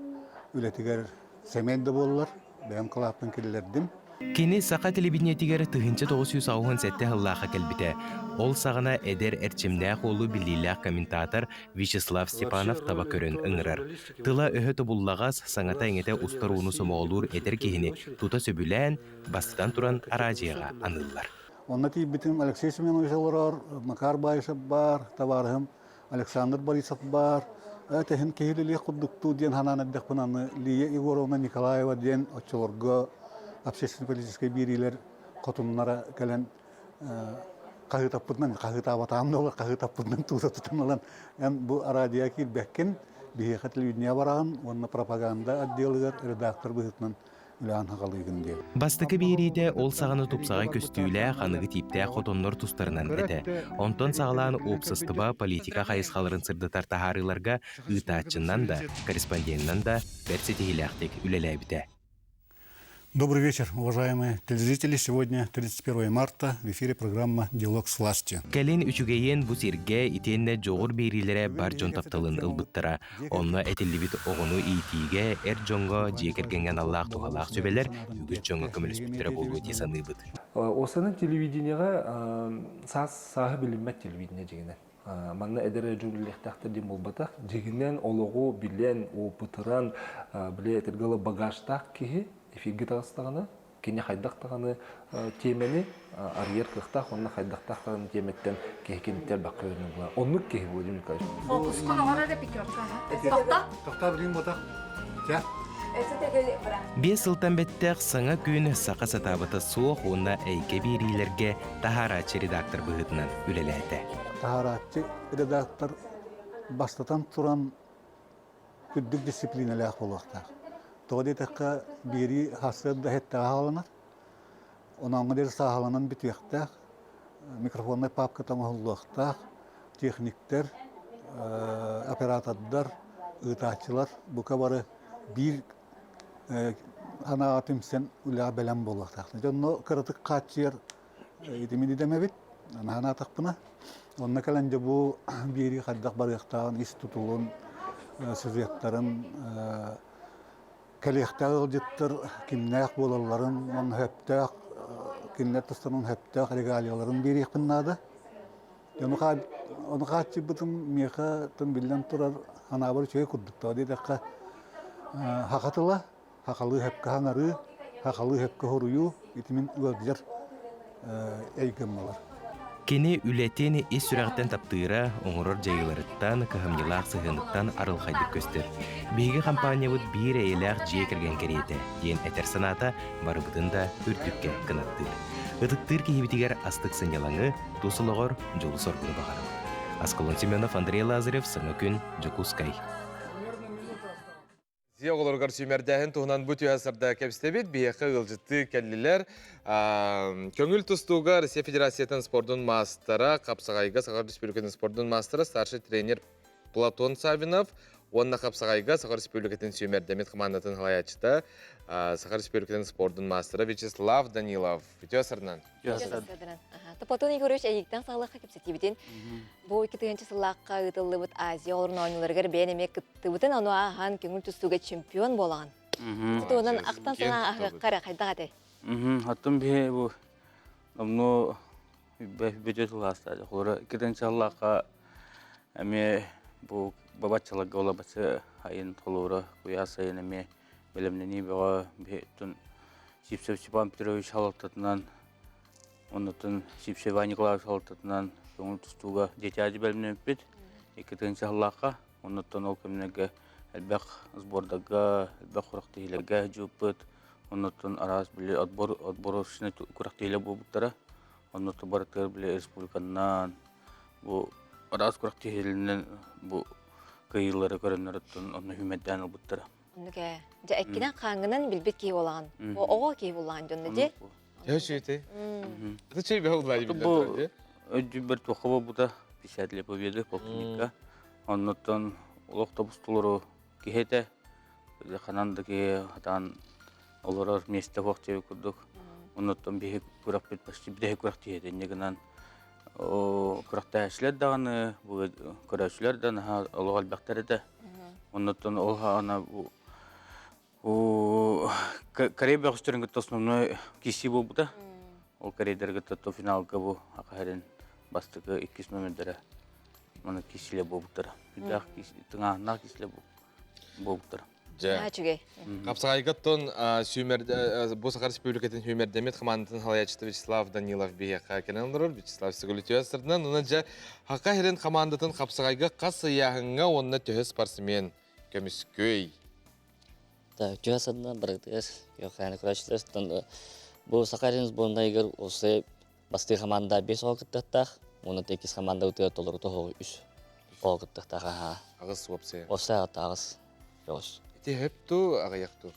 Speaker 15: үлэтигэр сэмэй да буоллар, бэйэм кылааппын киллэрдим.
Speaker 11: Кини саха телевидениетигэр 1987 сыллаахха кэлбитэ. Ол саҕана эдэр эрчимнээх уолу биллиилээх комментатор Вячеслав Степанов таба көрөн ыҥырар. Тыла-өһө тобуллаҕас, саҥата-иҥэтэ устар ууну сомоҕолуур эдэр киһини тута сөбүлээн, бастатан туран араадьыйаҕа аныыллар.
Speaker 15: Онно тиийбитим Алексей Семенович олорор, Макар Баишев баар, табаарыһым Александр Борисов баар, тэһин киһи үлэлиэх курдуктуу диэн санаан эрдэхпин аны Лия Егоровна Николаева диэн оччолорго общественно-политическай биэриилэр хотуннара кэлэн хаһыытаппытынан хаһыытаабатаҕым да буоллар хаһыытаппытынан туута тутан ылан эн бу араадьыйа киирбэккин биһиэхэ телевидение бараҕын уонна пропаганда отделыгар редактор быһыытынан үлэҕин хаҕалыыгын диэн.
Speaker 11: Бастакы биэриитэ ол саҕана тупсаҕай көстүүлээх, аныгы тииптээх хотоннор тустарынан этэ. Онтон саҕалаан уопсастыба, политика хайысхаларын сырдатар таһаарыыларга ыытааччынан да, корреспонденынан да бэрт ситиһиилээхтик үлэлээбитэ.
Speaker 15: Добрый вечер, уважаемые телезрители. Сегодня 31 марта. В эфире программа «Диалог с властью».
Speaker 11: Кэлин үчүгэйиэн бу сиргэ итиэннэ дьоҕур биэриилэрэ бар дьон тапталын ылбыттара. Онно этиллибит оҕону иитиигэ эр дьоҥҥо, дьиэ кэргэҥҥэ аналлаах туһалаах сүбэлэр үгүс дьоҥҥо көмөлөспүттэрэ буолуо дии саныыбыт.
Speaker 16: Осанын телевидениеҕэ саас сааһы билиммэт телевидение дьиҥинэн. Манна эдэр эрэ дьон үлэлиэхтээхтэр диэн буолбатах. Дьиҥинэн олоҕу билэн, опытыран, били этэргэ дылы багажтаах киһи эфиргэ таҕыстаҕына кини хайдах даҕаны тиэмэни арыйар кыахтаах уонна хайдахтаах даҕаны тиэмэттэн киһи киниттэн элбэххэ үөрэнэр буолар. Оннук киһи Владимир Николаевич.
Speaker 12: Фокускун оҥорор эрэ пятерка. Тохто.
Speaker 15: Тохто билин ботах. Чэ.
Speaker 11: Биэс сылтан бэттэх саҥа күн саха сатаабыта суох уонна эйгэ биэриилэргэ таһаарааччы редактор быһыытынан үлэлээтэ.
Speaker 15: Таһаарааччы редактор бастатан туран үрдүк дисциплинэлээх буолуохтаах. Тоҕо диэтэххэ, биэрии сарсыарда иһиттэҕэ саҕаланар, онооҥҥо диэри сааһыланан бүтүөхтээх, микрофоннай паапката оҥоһуллуохтаах, техниктэр, оператордар, ыытааччылар бука бары биир санааҕа түмсэн үлэҕэ бэлэм буолуохтаахтар. Дьэ онно кыратык хааччыйар итимин идэмэбит, наһанаатахпына. Онно кэлэн дьэ бу биэрии хайдах барыахтааҕын, ис тутулун, сюжеттарын, кэлиэхтээх ыалдьыттар кимнээх буолалларын уонна сөптөөх кинилэр тустарынан сөптөөх регалияларын биэриэхпин наада. Ону хааччыйбытым миэхэ тым биллэн турар санаабар үчүгэй курдук. Тоҕо диэтэххэ саха тыла Сахалыы сөпкө саҥарыы, сахалыы сөпкө суруйуу итимин ыалдьар эйгэм буолар.
Speaker 11: Кини үлэтин ис сүрэҕиттэн таптыыра, оҥорор дьайыыларыттан, кыһамньылаах сыһыаныттан арылхайдык көстөр. Биһиги хампаанньабыт биир эйэлээх дьиэ кэргэн кэриэтэ, диэн этэр санаата барыбытын да үрдүккэ кынаттыыр. Ытыктыыр киһибитигэр астык сынньалаҥы, тус олоҕор дьолу-соргуну баҕарабыт. Аскалон Семенов, Андрей Лазарев, Саҥа күн, Дьокуускай.
Speaker 1: Сия оҕолоругар сүүмэрдээһин туһунан бу түһэ сырда кэпсэтэбит. Биһиэхэ ыалдьыттыы кэллилэр. Көҥүл тустууга Россия Федерациятын спордун маастара, Хапсаҕайга Саха Республикатын спордун маастара, старший тренер Платон Савинов уонна Хапсаҕайга Саха Республикатын сүүмэрдэммит хамаандатын салайааччыта, Саха Республикатын спордун маастара Вячеслав Данилов. Үтүө сырынан.
Speaker 2: Платон Егорович эйигиттэн саҕалыахха кэпсэтиибитин. Бу 2000 сыллаахха ыытыллыбыт Азия оҕолорун оонньууларыгар бэйэн эмиэ кыттыбытын, ону ааһан көҥүл тустууга чемпион буолаҕын. Туһунан ахтан санаа аһыахха эрэ хайдах этэй?
Speaker 18: Оттон биһи бу номнуо бүтүө сылаастаах. Холобура, 2 сыллаахха эмиэ бу бабаччаларга олабаччы айын холобура куйаас сайын эмиэ бэлэмнэнии бөҕө биһи Сивцев Степан Петрович салалтатынан оннуттан Сивцев Иван Николаевич салалтатынан көҥүл тустууга дьиэтээди бэлэмнэммиппит 2 сыллаахха оннуттан ол кэмнэргэ элбэх сбордарга элбэх күрэхтэһиилэргэ дьыыппыт. Оннуттан араас били отбор отборочный күрэхтэһиилэр буолбуттара. Оннуттан барытыгар били республиканнан бу араас күрэхтэһиилэринэн бу кыайыылары көрөннөр оттон онно хүмэрдээн ылбыттара.
Speaker 2: Оннук ээ. Дьэ эккинэн хааҥҥынан билбит киһи буолаҕын. Оҕо киһи буоллаҕын дьонно дии.
Speaker 1: Төһө үчүгэй Это чей бэһ уллаайы
Speaker 18: Бу өйдүүбэр туохха буолбута 50 лет победы полтинникка. Оннуттан олох тобус-толору киһи этэ. Ханан да киһи хатаан олорор миэстэ суох диэбит курдук. Оннуттан биһи күрэхпит почти бүтэһик күрэх киһи инньэ гынан күрэхтэһээччилэр даҕаны, көрөөччүлэр да наһаа олох элбэхтэр этэ. Оннуттан ол хаана бу Корея бөҕөстөрүн кытта основной киирсии буолбута. Ол корейдары кытта финалга бу Акахерин бастакы иккис номердара маны киирсиилэр буолбуттара. Үрдээх тыҥааһыннаах киирсиилэр буолбуттара.
Speaker 1: Дьэ.
Speaker 2: Үчүгэй.
Speaker 1: Хапсаҕайгаттан сүүмэр бу Саха Республикатын сүүмэрдэммит хамаандатын салайааччыта Вячеслав Данилов биһиэхэ кэлэн олорор. Вячеслав Сигулитьев сырдынан уна дьэ Хака Хирин хамаандатын хапсаҕайга хас ыйааһыҥҥа уонна төһө спортсмен көмүскүөй?
Speaker 17: Төһө сырдынан барытыгар Йохана Крачтан бу Саха Хирин сборнайыгар осы бастыы хамаанда 5 оҕо кыттыахтаах, уонна иккис хамаанда ытыгар толору тоһоҕо 3 оҕо кыттыахтаах. Аха.
Speaker 1: Аҕыс уопсайа.
Speaker 17: Уопсайа аҕыс. Тоҕус.
Speaker 1: Ити хөп туу, аҕыйах туу?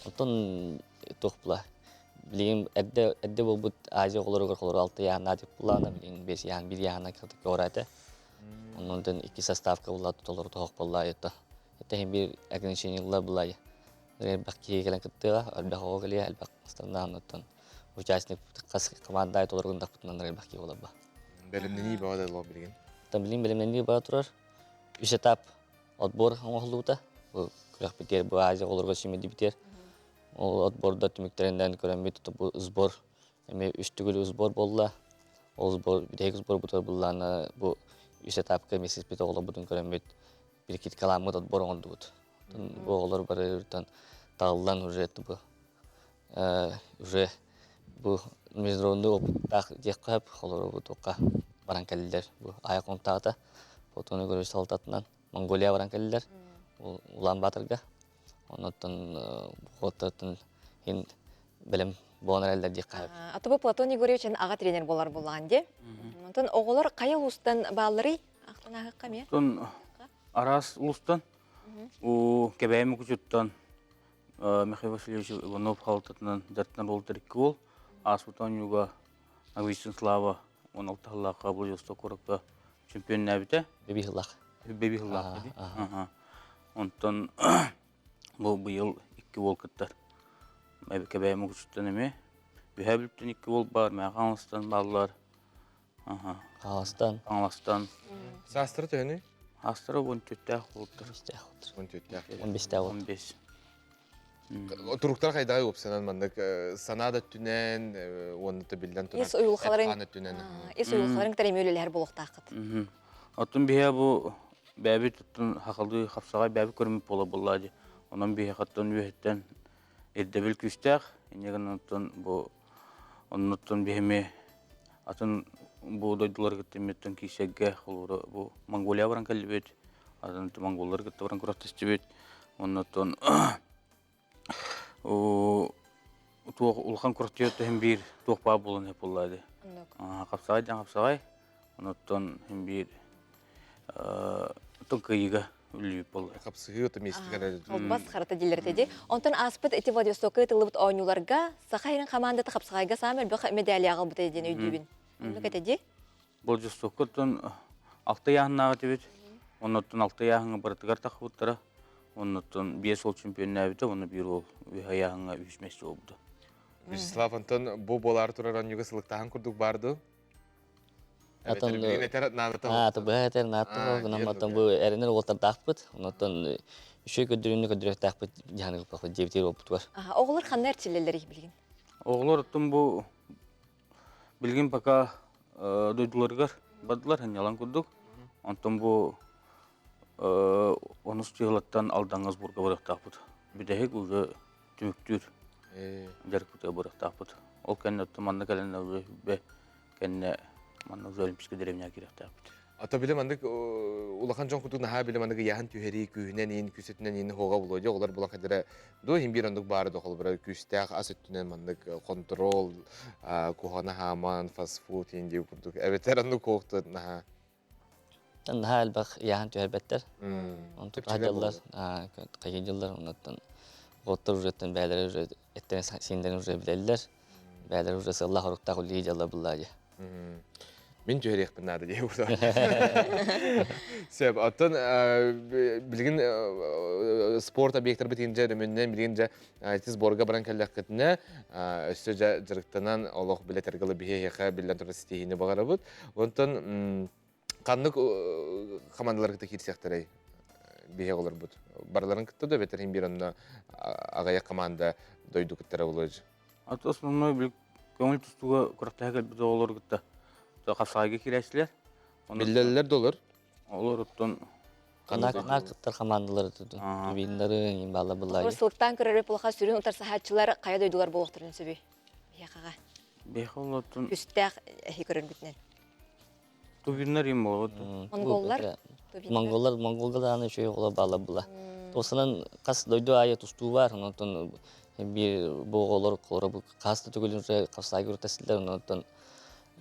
Speaker 17: Оттон туох була. Билигин эрдэ эрдэ буолбут Азия оҕолоругар холору алта яһанаа деп булаана, билигин бес яһан, бир яһана кэҕэрээтэ. Оннун икки составка була толору тоһох буолла это. Это хим бир ограничениелар була. Элбэх киһи кэлэн кыттыаҕа, элбэх оҕо кэлиэ, элбэх стандаан участник хас команда толору гындахпытынан элбэх киһи буолар
Speaker 1: Бэлэмнэнии баҕа да билигин.
Speaker 17: Билигин бэлэмнэнии бара турар. Үс этап отбор оҥоһуллубута. Бу күрэхпитигэр бу Азия оҕолорго сүүмэрдибитигэр. Ол отборда түмүктэринэн көрөммүт бу сбор эмиэ үс төгүл сбор буолла. Ол сбор бүтэһик сборбутугар буллаана бу үс этапка месяцпит оҕолорбутун көрөммүт прикидкаламмыт отбор оҥордубут. Бу оҕолор барытын тааллан уже бу уже бу международный опыттаах диэххэ сөп холобур туохха баран кэллилэр бу айа контаата Платон Егорович салалтатынан Монголия баран кэллилэр Улаан Баатырга оннуттан буоттартан иһин бэлэм буолан эрэллэр диэххэ сөп.
Speaker 2: А то бу Платон Егорович аҕа тренер буолар буоллаҕын дии. Онтон оҕолор хайа улуустан баалларый? Ахтан ааһыкка эмиэ.
Speaker 18: Онтон араас улуустан у Кэбээйи Мукучуттан Михаил Васильевич Иванов халтатынан дьарыктанар уолтар икки уол ааспыт оонньууга Агвистин Слава 16 сыллаахха Владивосток куоракка чемпионнээбитэ.
Speaker 17: Бэби сыллаах.
Speaker 18: Бэби сыллаах Онтон бу быйыл икки уол кыттар. Кэбээйи Мукучуттан эмиэ. Үһээ Бүлтэн икки уол баар, Мэхэ Хаҥаластан бааллар.
Speaker 17: Хаҥаластан.
Speaker 18: Хаҥаластан.
Speaker 1: Саастара төһөнүй?
Speaker 18: Саастара уон түөртээх уолтар.
Speaker 1: Уон түөртээх.
Speaker 17: Он бестээх уол.
Speaker 18: Он бес.
Speaker 1: Туруктар хайдаҕай уопсанан маннык санаа да өттүнэн уонна да биллэн туран
Speaker 2: Ис уйулҕаларын
Speaker 1: эт-хаан өттүнэн.
Speaker 2: Ис уйулҕаларын кытары эмиэ үлэлэһэр буолуохтааххыт.
Speaker 18: Оттон биһиэ бу бэйэбит оттон хахалыы хапсаҕай бэйэбит көрүммүт буола буоллаа дии. Онон биһиэхэ оттон үөһэттэн ирдэбил күүстээх. Инньэ гынан оттон бу оннуттан биһими атын бу дойдулары кытта эмиэттэн киирсэргэ холобура бу Монголия баран кэллибит, атын монголлары кытта баран күрэхтэстибит. Оннуттан туох улахан күрэхтэһиэттэн иһин биир туох баар буолан иһэ буоллаа дии. Хапсаҕай диэн хапсаҕай, онуттан иһин биир оттон кыайыыга үлэлиир буолла.
Speaker 1: Хапсыһыы то миэстэтигэр
Speaker 2: Албас харата дииллэр этэ дии. Онтон ааспыт ити Владивостокка ыытыллыбыт оонньууларга Саха сирин хамаандата хапсаҕайга саамай элбэх медали аҕалбыта диэн өйдүүбүн. Оннук этэ дии.
Speaker 18: Владивостокка оттон алта ыйааһыннаах этибит. Оннуттан алта ыйааһыҥҥа барытыгар тахсыбыттара. Оннуттан биэс уол чемпионнаабыта, уонна биир уол үһ ыйааһыҥҥа үһүс миэстэ буолбута.
Speaker 1: Вячеслав, онтон бу буолаары турар оонньууга сылыктааһын курдук баар дуу?
Speaker 17: Атын быһа этэр наата гынан батан бу эрэнэр уолтардаахпыт. Онтон үчүгэй көрдөрүүнү көрдөрүөхтээхпит дьаһаны ылбаппыт диэбитигэр уоппутугар.
Speaker 2: Оҕолор ханна эрчиллэллэрий билигин?
Speaker 18: Оҕолор оттон бу билигин пока дойдуларыгар бардылар сынньалаҥ курдук. Онтон бу онус дьыалаттан Алдаҥҥа сборга барыахтаахпыт. Бүтэһик уже түмүктүүр дьарыкпытыгар барыахтаахпыт. Ол кэннэ оттон манна кэлэн уже кэннэ манна уже Олимпийскай дэриэбинэҕэ киириэхтээхпит.
Speaker 1: Ата били маннык улахан дьон курдук наһаа били маннык ыйааһын түһэрии күүһүнэн иин күсүтүнэн иин хоҕа булуо дьэ оҕолор булан хадара дуу иһин биир оннук баары да холобура күүстээх ас өттүнэн маннык контрол кухана хааман фастфуд иин дии курдук эбэтэр оннук куохту наһаа
Speaker 17: Наһаа элбэх ыйааһын түһэрбэттэр. Онтон дьыллар, хайы дьыллар оннуттан оттор уже бээлэрэ уже эттэн синден уже билэллэр. Бээлэрэ уже сыллах оруктаах үлии дьалла буллаа дии.
Speaker 1: Мин түһэриэхпин наада дии Сөп, оттон билигин спорт объектарбыт иһин дьэ өрөмүннэн билигин дьэ ити сборга баран кэллэххитинэ өссө дьэ дьарыктанан олох билэтэргэ ыла биһиэхэ биллэн турар ситиһиини баҕарабыт. Онтон ханнык хамаандаларгыта киирсиэхтэрэй биһиэх олорбут? Барыларын кытта да эбэтэр иһин биир онно аҕыйах команда дойду кыттара буолуо
Speaker 18: Аты основной бил көҥүл тустууга күрэхтэһэ кэлбит оҕолору кытта хапсаҕайга киирээччилэр.
Speaker 1: Биллэллэр да олор?
Speaker 18: Олор оттон
Speaker 17: Канаа кыттар хамаандалары тубиннары баала былай.
Speaker 2: Сылыктаан көрөрү плаха сүрүн утарсаһааччылар хайа дойдулар буолуохтарын сөбүй? Биһиэхэҕэ.
Speaker 18: Биһиэхэ олортон
Speaker 2: Күстээх эһи көрөрбүтүнэн.
Speaker 18: Тувиннар им болот.
Speaker 2: Монголлар.
Speaker 17: Монголлар монголга дааны үчүгэй оҕолор баалар була. Тосынан хас дойду аайы тустуу бар, онтон биир бу оҕолор холоро бу хас да төгүлүн уже хапсаайга уртасылар, онтон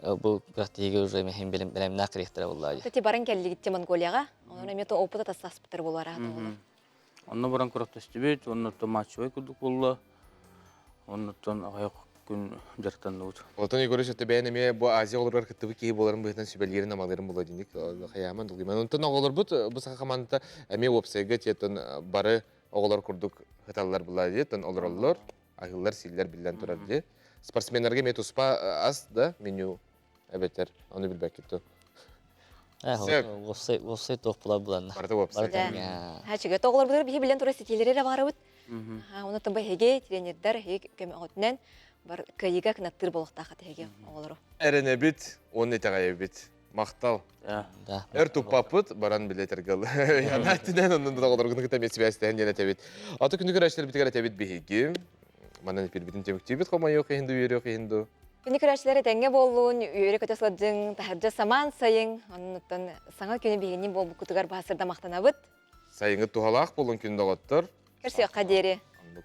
Speaker 17: бу күрэхтэһиигэ уже мехин бэлэмнээх кириэхтэрэ буолла.
Speaker 2: Кстати, баран кэллигитте Монголияҕа. Онон эмиэ то опыта тастаспыттар буолар аата оҕолор.
Speaker 18: Онно баран күрэхтэстибит, оннуттан матчевой курдук буолла. Оннуттан аҕыйах күн дьарыктанныбыт.
Speaker 1: Отон Егорович өттө бэйэн эмиэ бу Азия оҕолоругар кыттыбыт киһи буоларын быһыытынан сүбэлиирин амалыырын буолуо динник хайааман долгуйман. Онтон оҕолорбут бу саха хамаандата эмиэ уопсайга тиэтон бары оҕолор курдук ыталлар була диэтон олороллор, аһыыллар, сииллэр биллэн турар дии. Спортсменнарга эмиэ туспа ас да меню эбэтэр ону билбэккит ту.
Speaker 17: Уопсай уопсай туох була буланна.
Speaker 1: Барыта уопсай.
Speaker 2: Хачыга тоҕолорбутугар биһи билэн турар ситиилэри эрэ баарыбыт. Онон бу эһиги тренердэр эһиги көмөҕүтүнэн бар кыайыыга кынаттыыр буолуохтаах эһиги оҕолору.
Speaker 1: Эрэнэбит, уонна итэҕэйэбит. Махтал. Өр туппаппыт, баран билетэргэ ыл. Ана түнэн оннун да оҕолоргун кытта эмиэ сибээстэһэн диэн этэбит. Аты күнү көрөөччүлэрбитигэр этэбит биһиги. Манан эпирбитин түмүктүүбүт хомойуох иһин дуу, үөрүөх иһин дуу.
Speaker 2: Күнү көрөөччүлэр этэҥҥэ буоллун, үөрэ-көтө сылдьыҥ, таһырдьа самаан сайыҥ, оннуттан саҥа күнү биһигини буолбуккутугар баһасырда махтанабыт.
Speaker 1: Сайыҥҥы туһалаах буолун күн доҕоттор.
Speaker 2: Көрсүөххэ диэри.
Speaker 1: Оннук.